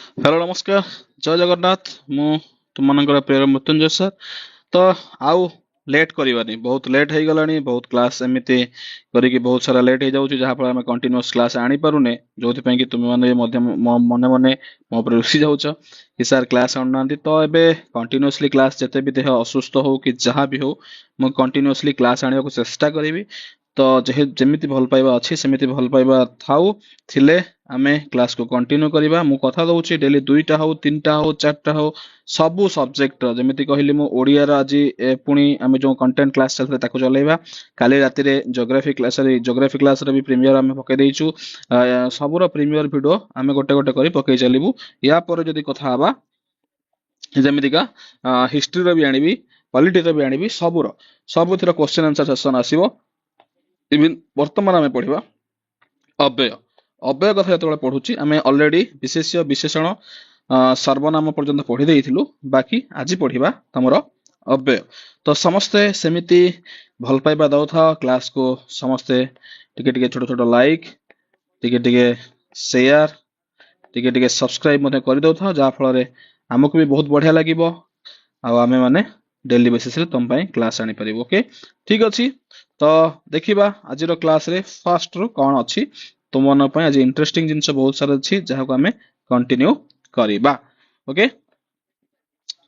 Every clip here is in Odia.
ହ୍ୟାଲୋ ନମସ୍କାର, ଜୟ ଜଗନ୍ନାଥ। ମୁଁ ତୁମମାନଙ୍କର ପ୍ରିୟ ମୃତ୍ୟୁଞ୍ଜୟ ସାର୍। ତ ଆଉ ଲେଟ୍ କରିବାନି, ବହୁତ ଲେଟ୍ ହେଇଗଲାଣି। ବହୁତ କ୍ଲାସ୍ ଏମିତି କରିକି ବହୁତ ସାରା ଲେଟ୍ ହେଇଯାଉଛି, ଯାହାଫଳରେ ଆମେ କଣ୍ଟିନ୍ୟୁଅସ୍ କ୍ଲାସ୍ ଆଣିପାରୁନେ, ଯୋଉଥିପାଇଁ କି ତୁମେମାନେ ବି ମଧ୍ୟ ମନେ ମନେ ମୋ ଉପରେ ରୁଷି ଯାଉଛ କି ସାର୍ କ୍ଲାସ୍ ଆଣୁନାହାନ୍ତି। ତ ଏବେ କଣ୍ଟିନ୍ୟୁଅସଲି କ୍ଲାସ୍, ଯେତେ ବି ଦେହ ଅସୁସ୍ଥ ହଉ କି ଯାହା ବି ହଉ, ମୁଁ କଣ୍ଟିନ୍ୟୁଅସଲି କ୍ଲାସ୍ ଆଣିବାକୁ ଚେଷ୍ଟା କରିବି। ତ ଯେମିତି ଭଲ ପାଇବା ଅଛି ସେମିତି ଭଲ ପାଇବା ଥାଉ, ଥିଲେ ଆମେ କ୍ଲାସ୍କୁ କଣ୍ଟିନ୍ୟୁ କରିବା। ମୁଁ କଥା ଦଉଛି ଡେଲି 2ଟା ହଉ, 3ଟା ହଉ, 4ଟା ହଉ, ସବୁ ସବଜେକ୍ଟର। ଯେମିତି କହିଲି ମୁଁ ଓଡ଼ିଆର ଆଜି ପୁଣି ଆମେ ଯେଉଁ କଣ୍ଟେଣ୍ଟ କ୍ଲାସ୍ ଚାଲିଥିଲା ତାକୁ ଚଲେଇବା। କାଲି ରାତିରେ ଜୋଗ୍ରାଫି କ୍ଲାସ୍, ସରି, ଜୋଗ୍ରାଫି କ୍ଲାସ୍ର ବି ପ୍ରିମିୟର ଆମେ ପକେଇ ଦେଇଛୁ। ସବୁର ପ୍ରିମିୟର ଭିଡ଼ିଓ ଆମେ ଗୋଟେ ଗୋଟେ କରି ପକେଇ ଚାଲିବୁ। ୟା ପରେ ଯଦି କଥା ହବା, ଯେମିତିକା ହିଷ୍ଟ୍ରିର ବି ଆଣିବି, ପଲିଟିର ବି ଆଣିବି, ସବୁଥିର କ୍ୱେଶ୍ଚନ୍ ଆନ୍ସର ସେସନ୍ ଆସିବ। ଇଭିନ୍ ବର୍ତ୍ତମାନ ଆମେ ପଢିବା ଅବ୍ୟୟ। ଅବ୍ୟୟ କଥା ଯେତେବେଳେ ପଢୁଛି, ଆମେ ଅଲରେଡି ବିଶେଷ୍ୟ, ବିଶେଷଣ, ସର୍ବନାମ ପର୍ଯ୍ୟନ୍ତ ପଢି ଦେଇଥିଲୁ। ବାକି ଆଜି ପଢିବା ତମର ଅବ୍ୟୟ। ତ ସମସ୍ତେ ସେମିତି ଭଲ ପାଇବା ଦଉଥାଅ କ୍ଲାସକୁ, ସମସ୍ତେ ଟିକେ ଟିକେ ଛୋଟ ଛୋଟ ଲାଇକ୍, ଟିକେ ଟିକେ ସେୟାର, ଟିକେ ଟିକେ ସବସ୍କ୍ରାଇବ ମଧ୍ୟ କରିଦଉଥାଅ, ଯାହାଫଳରେ ଆମକୁ ବି ବହୁତ ବଢିଆ ଲାଗିବ ଆଉ ଆମେମାନେ ଡେଲି ବେସିସରେ ତମ ପାଇଁ କ୍ଲାସ୍ ଆଣିପାରିବୁ। ଓକେ, ଠିକ ଅଛି। ତ ଦେଖିବା ଆଜିର କ୍ଲାସରେ ଫାଷ୍ଟରୁ କଣ ଅଛି ତୁମମାନଙ୍କ ପାଇଁ। ଆଜି ଇଣ୍ଟରେଷ୍ଟିଂ ଜିନିଷ ବହୁତ ସାରା ଅଛି ଯାହାକୁ ଆମେ କଣ୍ଟିନ୍ୟୁ କରିବା। ଓକେ,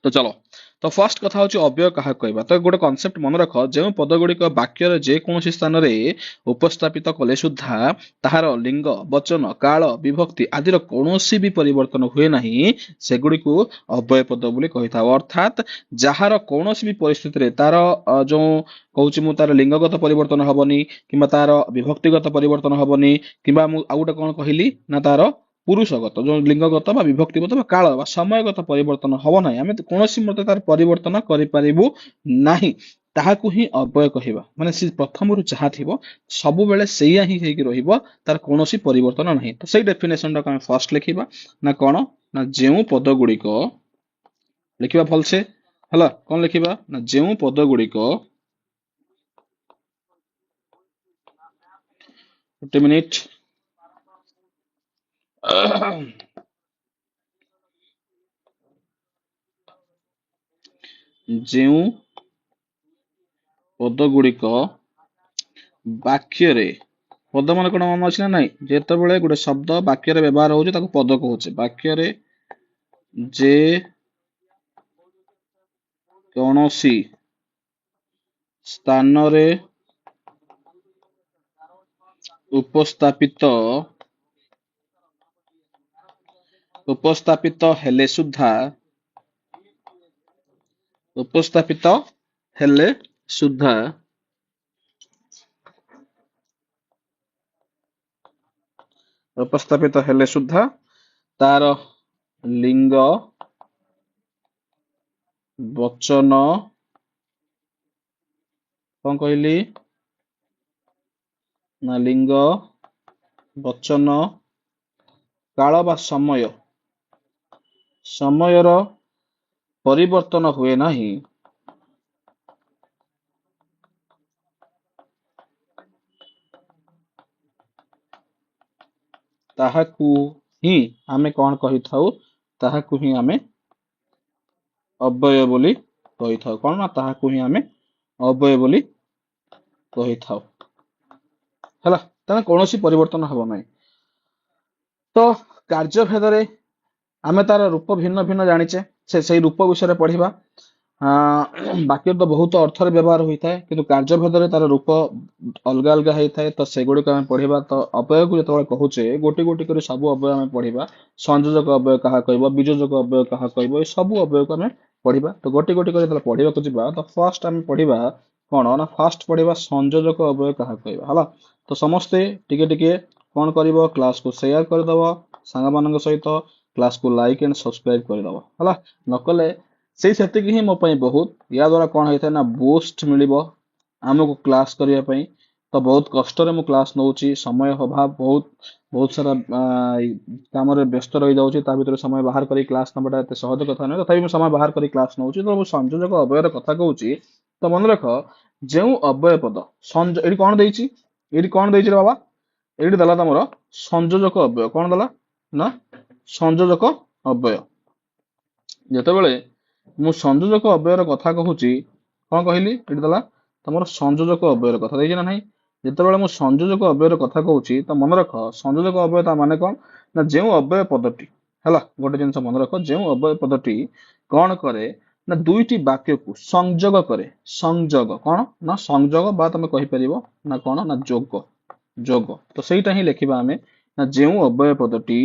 ତ ଚલો। ତ ଫାର୍ଷ୍ଟ କଥା ହଉଛି ଅବ୍ୟୟ କାହାକୁ କହିବା। ତ ଗୋଟେ କନସେପ୍ଟ ମନେ ରଖ, ଯେଉଁ ପଦ ଗୁଡ଼ିକ ବାକ୍ୟର ଯେକୌଣସି ସ୍ଥାନରେ ଉପସ୍ଥାପିତ କଲେ ସୁଦ୍ଧା ତାହାର ଲିଙ୍ଗ, ବଚନ, କାଳ, ବିଭକ୍ତି ଆଦିର କୌଣସି ବି ପରିବର୍ତ୍ତନ ହୁଏ ନାହିଁ, ସେଗୁଡ଼ିକୁ ଅବ୍ୟୟ ପଦ ବୋଲି କହିଥାଉ। ଅର୍ଥାତ୍ ଯାହାର କୌଣସି ବି ପରିସ୍ଥିତିରେ ତାର, ଯେଉଁ କହୁଛି ମୁଁ, ତାର ଲିଙ୍ଗଗତ ପରିବର୍ତ୍ତନ ହବନି କିମ୍ବା ତାର ବିଭକ୍ତିଗତ ପରିବର୍ତ୍ତନ ହବନି, କିମ୍ବା ମୁଁ ଆଉ ଗୋଟେ କଣ କହିଲି ନା ତାର ପୁରୁଷଗତ ଯେଉଁ ଲିଙ୍ଗଗତ ବା ବିଭକ୍ତିଗତ ବା କାଳ ବା ସମୟଗତ ପରିବର୍ତ୍ତନ ହବ ନାହିଁ, ଆମେ କୌଣସି ମତେ ତାର ପରିବର୍ତ୍ତନ କରିପାରିବୁ ନାହିଁ, ତାହାକୁ ହିଁ ଅବ୍ୟୟ କହିବା। ମାନେ ସେ ପ୍ରଥମରୁ ଯାହା ଥିବ ସବୁବେଳେ ସେଇଆ ହିଁ ହେଇକି ରହିବ, ତାର କୌଣସି ପରିବର୍ତ୍ତନ ନାହିଁ। ତ ସେଇ ଡେଫିନେସନଟାକୁ ଆମେ ଫାର୍ଷ୍ଟ ଲେଖିବା ନା କଣ ନା ଯେଉଁ ପଦ ଗୁଡ଼ିକ ଲେଖିବା ଭଲସେ ହେଲା, କଣ ଲେଖିବା ନା ଯେଉଁ ପଦ ଗୁଡ଼ିକ, ଗୋଟେ ମିନିଟ, ଯେଉଁ ପଦ ଗୁଡ଼ିକ ବାକ୍ୟରେ, ପଦ ମାନେ କଣ ମନେ ଅଛି ନା ନାଇଁ? ଯେତେବେଳେ ଗୋଟେ ଶବ୍ଦ ବାକ୍ୟରେ ବ୍ୟବହାର ହଉଛି ତାକୁ ପଦ କହୁଛେ। ବାକ୍ୟରେ ଯେ କୌଣସି ସ୍ଥାନରେ ଉପସ୍ଥାପିତ ହେଲେ ସୁଦ୍ଧା, ଉପସ୍ଥାପିତ ହେଲେ ସୁଦ୍ଧା ଉପସ୍ଥାପିତ ହେଲେ ସୁଦ୍ଧା ତାର ଲିଙ୍ଗ, ବଚନ, କଣ କହିଲି ନା ଲିଙ୍ଗ, ବଚନ, କାଳ ବା ସମୟ, ସମୟର ପରିବର୍ତ୍ତନ ହୁଏ ନାହିଁ, ତାହାକୁ ହିଁ ଆମେ କଣ କହିଥାଉ? ତାହାକୁ ହିଁ ଆମେ ଅବ୍ୟୟ ବୋଲି କହିଥାଉ। କଣ ନା ତାହାକୁ ହିଁ ଆମେ ଅବ୍ୟୟ ବୋଲି କହିଥାଉ। ହେଲା, ତାହେଲେ କୌଣସି ପରିବର୍ତ୍ତନ ହବ ନାହିଁ। ତ କାର୍ଯ୍ୟଭେଦରେ ଆମେ ତାର ରୂପ ଭିନ୍ନ ଭିନ୍ନ ଜାଣିଛେ, ସେଇ ରୂପ ବିଷୟରେ ପଢିବା। ବାକ୍ୟ ତ ବହୁତ ଅର୍ଥରେ ବ୍ୟବହାର ହୋଇଥାଏ, କିନ୍ତୁ କାର୍ଯ୍ୟଭେଦରେ ତାର ରୂପ ଅଲଗା ଅଲଗା ହେଇଥାଏ, ତ ସେଗୁଡ଼ିକ ଆମେ ପଢିବା। ତ ଅବ୍ୟୟକୁ ଯେତେବେଳେ କହୁଛେ, ଗୋଟି ଗୋଟି କରି ସବୁ ଅବ୍ୟୟ ଆମେ ପଢିବା। ସଂଯୋଜକ ଅବ୍ୟୟ କାହା କହିବ, ବିଯୋଜକ ଅବ୍ୟୟ କାହା କହିବ, ଏ ସବୁ ଅବ୍ୟୟକୁ ଆମେ ପଢିବା। ତ ଗୋଟି ଗୋଟି କରି ଯେତେବେଳେ ପଢିବାକୁ ଯିବା, ତ ଫାର୍ଷ୍ଟ ଆମେ ପଢିବା କଣ ନା ଫାର୍ଷ୍ଟ ପଢିବା ସଂଯୋଜକ ଅବ୍ୟୟ କାହା କହିବା। ହେଲା, ତ ସମସ୍ତେ ଟିକେ ଟିକେ କଣ କରିବ, କ୍ଲାସକୁ ସେୟାର କରିଦବ ସାଙ୍ଗମାନଙ୍କ ସହିତ, କ୍ଲାସକୁ ଲାଇକ୍ ଆଣ୍ଡ ସବସ୍କ୍ରାଇବ କରିଦବ। ହେଲା, ନ କଲେ ସେଇ ସେତିକି ହିଁ ମୋ ପାଇଁ ବହୁତ। ୟା ଦ୍ୱାରା କଣ ହେଇଥାଏ ନା ବୁଷ୍ଟ ମିଳିବ ଆମକୁ କ୍ଲାସ କରିବା ପାଇଁ। ତ ବହୁତ କଷ୍ଟରେ ମୁଁ କ୍ଲାସ ନଉଛି, ସମୟ ଅଭାବ, ବହୁତ ସାରା କାମରେ ବ୍ୟସ୍ତ ରହିଯାଉଛି, ତା ଭିତରେ ସମୟ ବାହାର କରି କ୍ଲାସ ନବାଟା ଏତେ ସହଜ କଥା ନୁହେଁ। ତଥାପି ମୁଁ ସମୟ ବାହାର କରି କ୍ଲାସ ନଉଛି। ତ ମୁଁ ସଂଯୋଜକ ଅବ୍ୟୟର କଥା କହୁଛି। ତ ମନେ ରଖ, ଯେଉଁ ଅବ୍ୟୟ ପଦ ଏଇଠି କଣ ଦେଇଛି, ଏଇଠି କଣ ଦେଇଛି ରେ ବାବା, ଏଇଠି ଦେଲା ତମର ସଂଯୋଜକ ଅବ୍ୟୟ। କଣ ଦେଲା ନା ସଂଯୋଜକ ଅବ୍ୟୟ। ଯେତେବେଳେ ମୁଁ ସଂଯୋଜକ ଅବ୍ୟୟର କଥା କହୁଛି, କଣ କହିଲି? ଏଠି ଦେଲା ତମର ସଂଯୋଜକ ଅବ୍ୟୟର କଥା ଦେଇଛି ନା ନାହିଁ? ଯେତେବେଳେ ମୁଁ ସଂଯୋଜକ ଅବ୍ୟୟର କଥା କହୁଛି ତ ମନେ ରଖ ସଂଯୋଜକ ଅବ୍ୟୟ ତା ମାନେ କଣ ନା ଯେଉଁ ଅବ୍ୟୟ ପଦଟି ହେଲା, ଗୋଟେ ଜିନିଷ ମନେ ରଖ, ଯେଉଁ ଅବ୍ୟୟ ପଦଟି କଣ କରେ ନା ଦୁଇଟି ବାକ୍ୟକୁ ସଂଯୋଗ କରେ। ସଂଯୋଗ କଣ ନା ସଂଯୋଗ, ବା ତମେ କହିପାରିବ ନା କଣ ନା ଯୋଗ, ଯୋଗ। ତ ସେଇଟା ହିଁ ଲେଖିବା ଆମେ ନା ଯେଉଁ ଅବ୍ୟୟ ପଦଟି,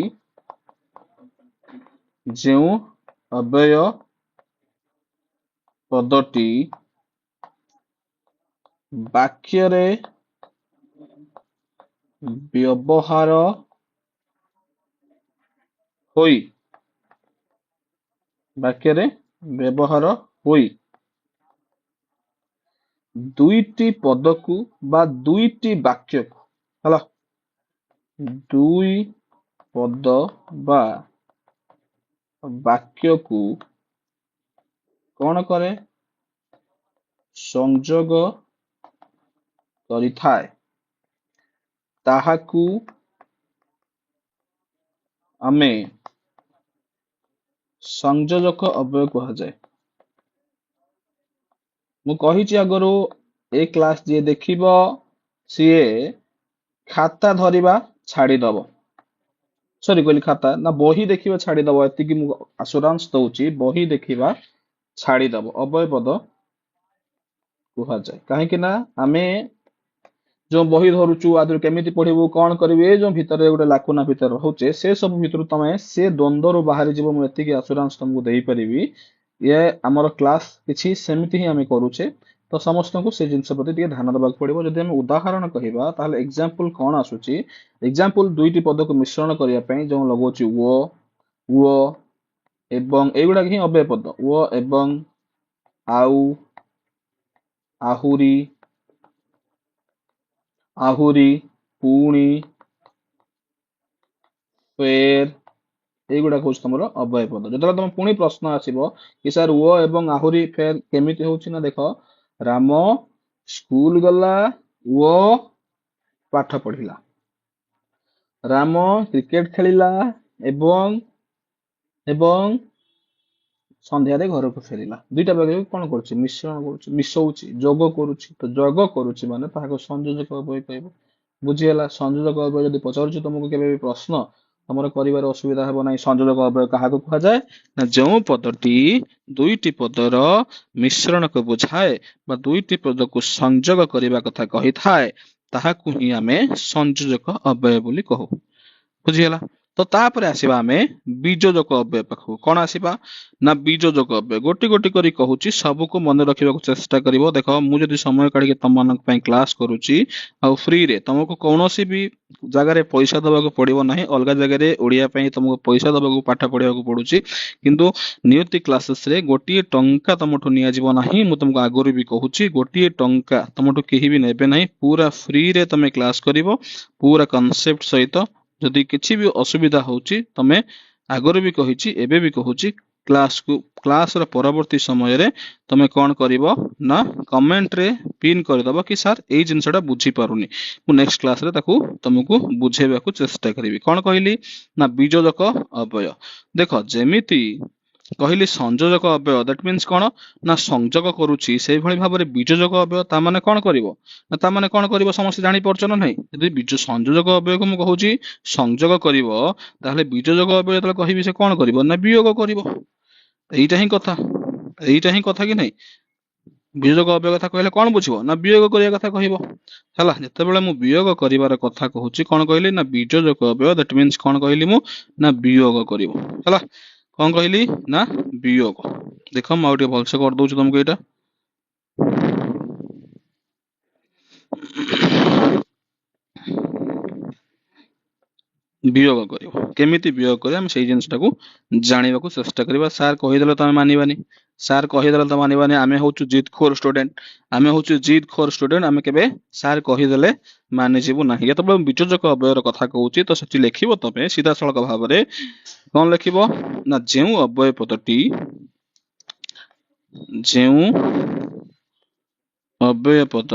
ଯେଉଁ ଅବ୍ୟୟ ପଦଟି ବାକ୍ୟରେ ବ୍ୟବହାର ହୋଇ, ବାକ୍ୟରେ ବ୍ୟବହାର ହୋଇ ଦୁଇଟି ପଦକୁ ବା ଦୁଇଟି ବାକ୍ୟକୁ ହେଲା, ଦୁଇ ପଦ ବା ବାକ୍ୟକୁ କଣ କରେ? ସଂଯୋଗ କରିଥାଏ, ତାହାକୁ ଆମେ ସଂଯୋଜକ ଅବ୍ୟୟ କୁହାଯାଏ। ମୁଁ କହିଛି ଆଗରୁ, ଏ କ୍ଲାସ ଯିଏ ଦେଖିବ ସିଏ ଖାତା ଧରିବା ଛାଡ଼ିଦବ, ସରି କହିଲି ଖାତା ନା ବହି ଦେଖିବା ଛାଡ଼ିଦବ, ଏତିକି ମୁଁ ଆସୁରାନ୍ସ ଦଉଛି, ବହି ଦେଖିବା ଛାଡ଼ିଦବ। ଅବ୍ୟୟ ପଦ କୁହାଯାଏ କାହିଁକି ନା ଆମେ ଯୋଉ ବହି ଧରୁଛୁ ଆଦରୁ କେମିତି ପଢିବୁ କଣ କରିବୁ, ଏ ଯୋଉ ଭିତରେ ଗୋଟେ ଲାକୁନା ଭିତରେ ରହୁଛେ ସେ ସବୁ ଭିତରୁ ତମେ ସେ ଦ୍ୱନ୍ଦ୍ୱରୁ ବାହାରି ଯିବ, ମୁଁ ଏତିକି ଆସୁରାନ୍ସ ତମକୁ ଦେଇପାରିବି। ଇଏ ଆମର କ୍ଲାସ କିଛି ସେମିତି ହିଁ ଆମେ କରୁଛେ, ତ ସମସ୍ତଙ୍କୁ ସେ ଜିନିଷ ପ୍ରତି ଟିକେ ଧ୍ୟାନ ଦେବାକୁ ପଡିବ। ଯଦି ଆମେ ଉଦାହରଣ କହିବା ତାହେଲେ ଏକ୍ଜାମ୍ପଲ କଣ ଆସୁଛି? ଏକ୍ଜାମ୍ପଲ ଦୁଇଟି ପଦକୁ ମିଶ୍ରଣ କରିବା ପାଇଁ ଯୋଉ ଲଗାଉଛି ଓ, ଓ ଏବଂ, ଏଇଗୁଡାକ ହିଁ ଅବ୍ୟୟ ପଦ, ଓ ଏବଂ, ଆଉ, ଆହୁରି, ଆହୁରି, ପୁଣି, ଫେର, ଏଇଗୁଡାକ ହଉଛି ତମର ଅବ୍ୟୟ ପଦ। ଯେତେବେଳେ ତମ ପୁଣି ପ୍ରଶ୍ନ ଆସିବ କି ସାର୍ ଓ ଏବଂ ଆହୁରି ଫେର କେମିତି ହଉଛି ନା, ଦେଖ ରାମ ସ୍କୁଲ ଗଲା ଓ ପାଠ ପଢିଲା, ରାମ କ୍ରିକେଟ ଖେଳିଲା ଏବଂ ଏବଂ ସନ୍ଧ୍ୟାରେ ଘରକୁ ଫେରିଲା। ଦୁଇଟା ବାକ୍ୟକୁ କଣ କରୁଛି? ମିଶ୍ରଣ କରୁଛି, ମିଶଉଛି, ଯୋଗ କରୁଛି। ତ ଯୋଗ କରୁଛି ମାନେ ତାହାକୁ ସଂଯୋଜକ ଅବ୍ୟୟ କହିବ। ବୁଝିହେଲା? ସଂଯୋଜକ ଅବ୍ୟୟ ଯଦି ପଚାରୁଛି ତମକୁ କେବେ ବି ପ୍ରଶ୍ନ, ତମର କରିବାର ଅସୁବିଧା ହେବ ନାହିଁ। ସଂଯୋଜକ ଅବ୍ୟୟ କାହାକୁ କୁହାଯାଏ ନା ଯେଉଁ ପଦଟି ଦୁଇଟି ପଦର ମିଶ୍ରଣକୁ ବୁଝାଏ ବା ଦୁଇଟି ପଦକୁ ସଂଯୋଗ କରିବା କଥା କହିଥାଏ, ତାହାକୁ ହିଁ ଆମେ ସଂଯୋଜକ ଅବ୍ୟୟ ବୋଲି କହୁ। ବୁଝିହେଲା? ତ ତାପରେ ଆସିବା ଆମେ ବିଯୋଜକ ଅବ୍ୟୟ ପାଖକୁ। କଣ ଆସିବା ନା ବିଯୋଜକ ଅବ୍ୟୟ। ଗୋଟି ଗୋଟି କରି କହୁଛି, ସବୁକୁ ମନେ ରଖିବାକୁ ଚେଷ୍ଟା କରିବ। ଦେଖ ମୁଁ ଯଦି ସମୟ କାଢିକି ତମମାନଙ୍କ ପାଇଁ କ୍ଲାସ କରୁଛି ଆଉ ଫ୍ରିରେ, ତମକୁ କୌଣସି ବି ଜାଗାରେ ପଇସା ଦବାକୁ ପଡିବ ନାହିଁ। ଅଲଗା ଜାଗାରେ ଓଡ଼ିଆ ପାଇଁ ତମକୁ ପଇସା ଦବାକୁ ପାଠ ପଢିବାକୁ ପଡୁଛି, କିନ୍ତୁ ନିୟତି କ୍ଲାସେସରେ ଗୋଟିଏ ଟଙ୍କା ତମଠୁ ନିଆଯିବ ନାହିଁ। ମୁଁ ତମକୁ ଆଗରୁ ବି କହୁଛି, ଗୋଟିଏ ଟଙ୍କା ତମଠୁ କେହି ବି ନେବେ ନାହିଁ। ପୁରା ଫ୍ରିରେ ତମେ କ୍ଲାସ କରିବ, ପୁରା କନସେପ୍ଟ ସହିତ। ଯଦି କିଛି ବି ଅସୁବିଧା ହଉଛି, ତମେ ଆଗରୁ ବି କହିଛି ଏବେ ବି କହୁଛି, କ୍ଲାସର ପରବର୍ତ୍ତୀ ସମୟରେ ତମେ କଣ କରିବ ନା କମେଣ୍ଟରେ ପିନ୍ କରିଦବ କି ସାର୍ ଏଇ ଜିନିଷଟା ବୁଝିପାରୁନି, ମୁଁ ନେକ୍ସଟ କ୍ଲାସରେ ତାକୁ ତମକୁ ବୁଝେଇବାକୁ ଚେଷ୍ଟା କରିବି। କଣ କହିଲି ନା ବିଯୋଜକ ଅବ୍ୟୟ। ଦେଖ ଯେମିତି କହିଲି ସଂଯୋଜକ ଅବ୍ୟୟ, that means କଣ ନା ସଂଯୋଗ କରୁଛି, ସେଇଭଳି ଭାବରେ ବିଯୋଜକ ଅବ୍ୟୟ ତା ମାନେ କଣ କରିବ ନା ତା ମାନେ କଣ କରିବ ସମସ୍ତେ ଜାଣିପାରୁଛ ନା ନାହିଁ? ଯଦି ସଂଯୋଜକ ଅବ୍ୟୟକୁ ମୁଁ କହୁଛି ସଂଯୋଗ କରିବ, ତାହେଲେ ବିଯୋଜକ ଅବ୍ୟୟ ଯେତେବେଳେ କହିବି ସେ କଣ କରିବ ନା ବିୟୋଗ କରିବ। ଏଇଟା ହିଁ କଥା, ଏଇଟା ହିଁ କଥା କି ନାହିଁ? ବିଯୋଜକ ଅବ୍ୟୟ କଥା କହିଲେ କଣ ବୁଝିବ ନା ବିୟୋଗ କରିବା କଥା କହିବ। ହେଲା, ଯେତେବେଳେ ମୁଁ ବିୟୋଗ କରିବାର କଥା କହୁଛି କଣ କହିଲି ନା ବିଯୋଜକ ଅବ୍ୟୟ, that means କଣ କହିଲି ମୁଁ ନା ବିୟୋଗ କରିବ। ହେଲା, କଣ କହିଲି ନା ବିୟୋଗ। ଦେଖ ମୁଁ ଆଉ ଟିକେ ଭଲସେ କରିଦଉଛି ତମକୁ ଏଇଟା। ବିୟୋଗ କରିବ, କେମିତି ବିୟୋଗ କରିବ ଆମେ ସେଇ ଜିନିଷଟାକୁ ଜାଣିବାକୁ ଚେଷ୍ଟା କରିବା। ସାର୍ କହିଦେଲେ ତ ଆମେ ମାନିବାନି, ସାର୍ କହିଦେଲେ ତ ମାନିବାନି। ଆମେ ହଉଛୁ ଜିଦଖୋର ଷ୍ଟୁଡେଣ୍ଟ, ଆମେ ହଉଛୁ ଜିଦଖୋର ଷ୍ଟୁଡେଣ୍ଟ, ଆମେ କେବେ ସାର୍ କହିଦେଲେ ମାନିଯିବୁ ନାହିଁ। ଯେତେବେଳେ ମୁଁ ବିଯୋଜକ ଅବ୍ୟୟର କଥା କହୁଛି ତ ସେଠି ଲେଖିବ ତମେ ସିଧାସଳଖ ଭାବରେ କଣ ଲେଖିବ ନା ଯେଉଁ ଅବ୍ୟୟ ପଦଟି, ଯେଉଁ ଅବ୍ୟୟ ପଦ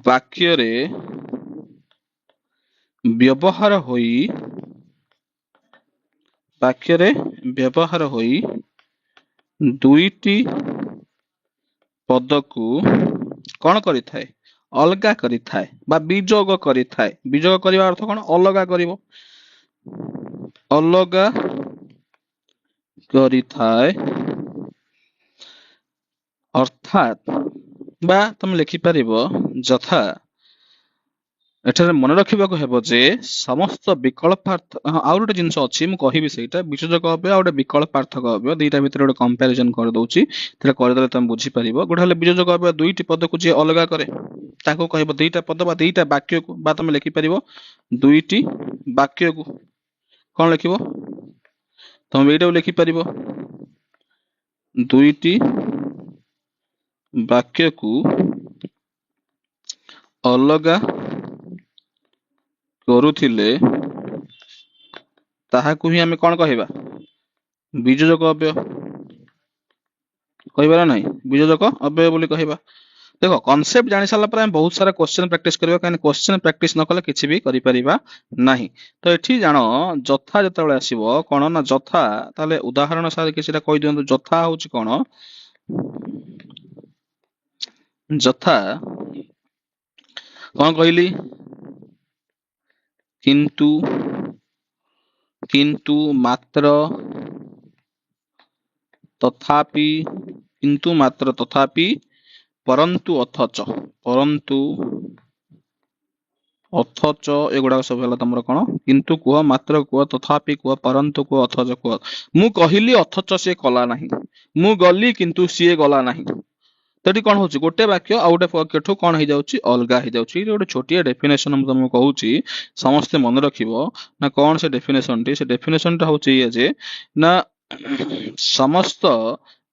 ବାକ୍ୟରେ ବ୍ୟବହାର ହୋଇ ବାକ୍ୟରେ ବ୍ୟବହାର ହୋଇ ଦୁଇଟି ପଦକୁ କଣ କରିଥାଏ? ଅଲଗା କରିଥାଏ ବା ବିଯୋଗ କରିଥାଏ। ବିଯୋଗ କରିବା ଅର୍ଥ କଣ? ଅଲଗା କରିବ, ଅଲଗା କରିଥାଏ। ଅର୍ଥାତ୍ ବା ତମେ ଲେଖିପାରିବ ଯଥା, ଏଠାରେ ମନେ ରଖିବାକୁ ହେବ ଯେ ସମସ୍ତ ବିକଳ୍ପାର୍ଥ, ହଁ, ଆଉ ଗୋଟେ ଜିନିଷ ଅଛି ମୁଁ କହିବି, ସେଇଟା ବିଯୋଜକ ଅବ୍ୟୟ ଆଉ ଗୋଟେ ବିକଳ୍ପାର୍ଥକ ଅବ୍ୟୟ, ଦିଟା ଭିତରେ ଗୋଟେ କମ୍ପାରିଜନ କରିଦଉଛି, ସେଟା କରିଦେଲେ ତମେ ବୁଝିପାରିବ। ଗୋଟେ ହେଲେ ବିଯୋଜକ ଅବ୍ୟୟ, ଦୁଇଟି ପଦକୁ ଯିଏ ଅଲଗା କରେ ତାକୁ କହିବ, ଦିଟା ପଦ ବା ଦିଟା ବାକ୍ୟକୁ, ବା ତମେ ଲେଖିପାରିବ ଦୁଇଟି ବାକ୍ୟକୁ କଣ ଲେଖିବ, ତମେ ଏଇଟାକୁ ଲେଖିପାରିବ ଦୁଇଟି ବାକ୍ୟକୁ ଅଲଗା କରୁଥିଲେ ତାହାକୁ ହିଁ ଆମେ କଣ କହିବା? ବିଯୋଜକ ଅବ୍ୟୟ କହିବା ନା ନାହିଁ? ବିଯୋଜକ ଅବ୍ୟୟ ବୋଲି କହିବା। ଦେଖ, କନସେପ୍ଟ ଜାଣି ସାରିଲା ପରେ ଆମେ ବହୁତ ସାରା କ୍ୱେଶ୍ଚନ ପ୍ରାକ୍ଟିସ କରିବା, କାହିଁକି କ୍ୱେଶ୍ଚନ ପ୍ରାକ୍ଟିସ ନ କଲେ କିଛି ବି କରିପାରିବା ନାହିଁ। ତ ଏଠି ଜାଣ, ଯଥା ଯେତେବେଳେ ଆସିବ କଣ ନା ଯଥା, ତାହେଲେ ଉଦାହରଣ ସାର୍ କିଛିଟା କହିଦିଅନ୍ତୁ। ଯଥା ହଉଛି କଣ? ଯଥା କଣ କହିଲି? କିନ୍ତୁ, କିନ୍ତୁ ମାତ୍ର, ତଥାପି, କିନ୍ତୁ ମାତ୍ର, ତଥାପି, ପରନ୍ତୁ, ଅଥଚ, ପରନ୍ତୁ, ଅଥଚ, ଏଗୁଡାକ ସବୁ ହେଲା ତମର କଣ? କିନ୍ତୁ କୁହ, ମାତ୍ର କୁହ, ତଥାପି କୁହ, ପରନ୍ତୁ କୁହ, ଅଥଚ କୁହ। ମୁଁ କହିଲି ଅଥଚ ସିଏ କଲା ନାହିଁ, ମୁଁ ଗଲି କିନ୍ତୁ ସିଏ ଗଲା ନାହିଁ। ତ ଏଠି କଣ ହଉଛି? ଗୋଟେ ବାକ୍ୟ ଆଉ ଗୋଟେ ବାକ୍ୟଠୁ କଣ ହେଇଯାଉଛି? ଅଲଗା ହେଇଯାଉଛି। ଏଇଠି ଗୋଟେ ଛୋଟିଆ ଡେଫିନେସନ ମୁଁ ତମକୁ କହୁଛି, ସମସ୍ତେ ମନେ ରଖିବ ନା କଣ ସେ ଡେଫିନେସନଟି? ସେ ଡେଫିନେସନଟା ହଉଛି ଏଇଆ ଯେ ନା ସମସ୍ତ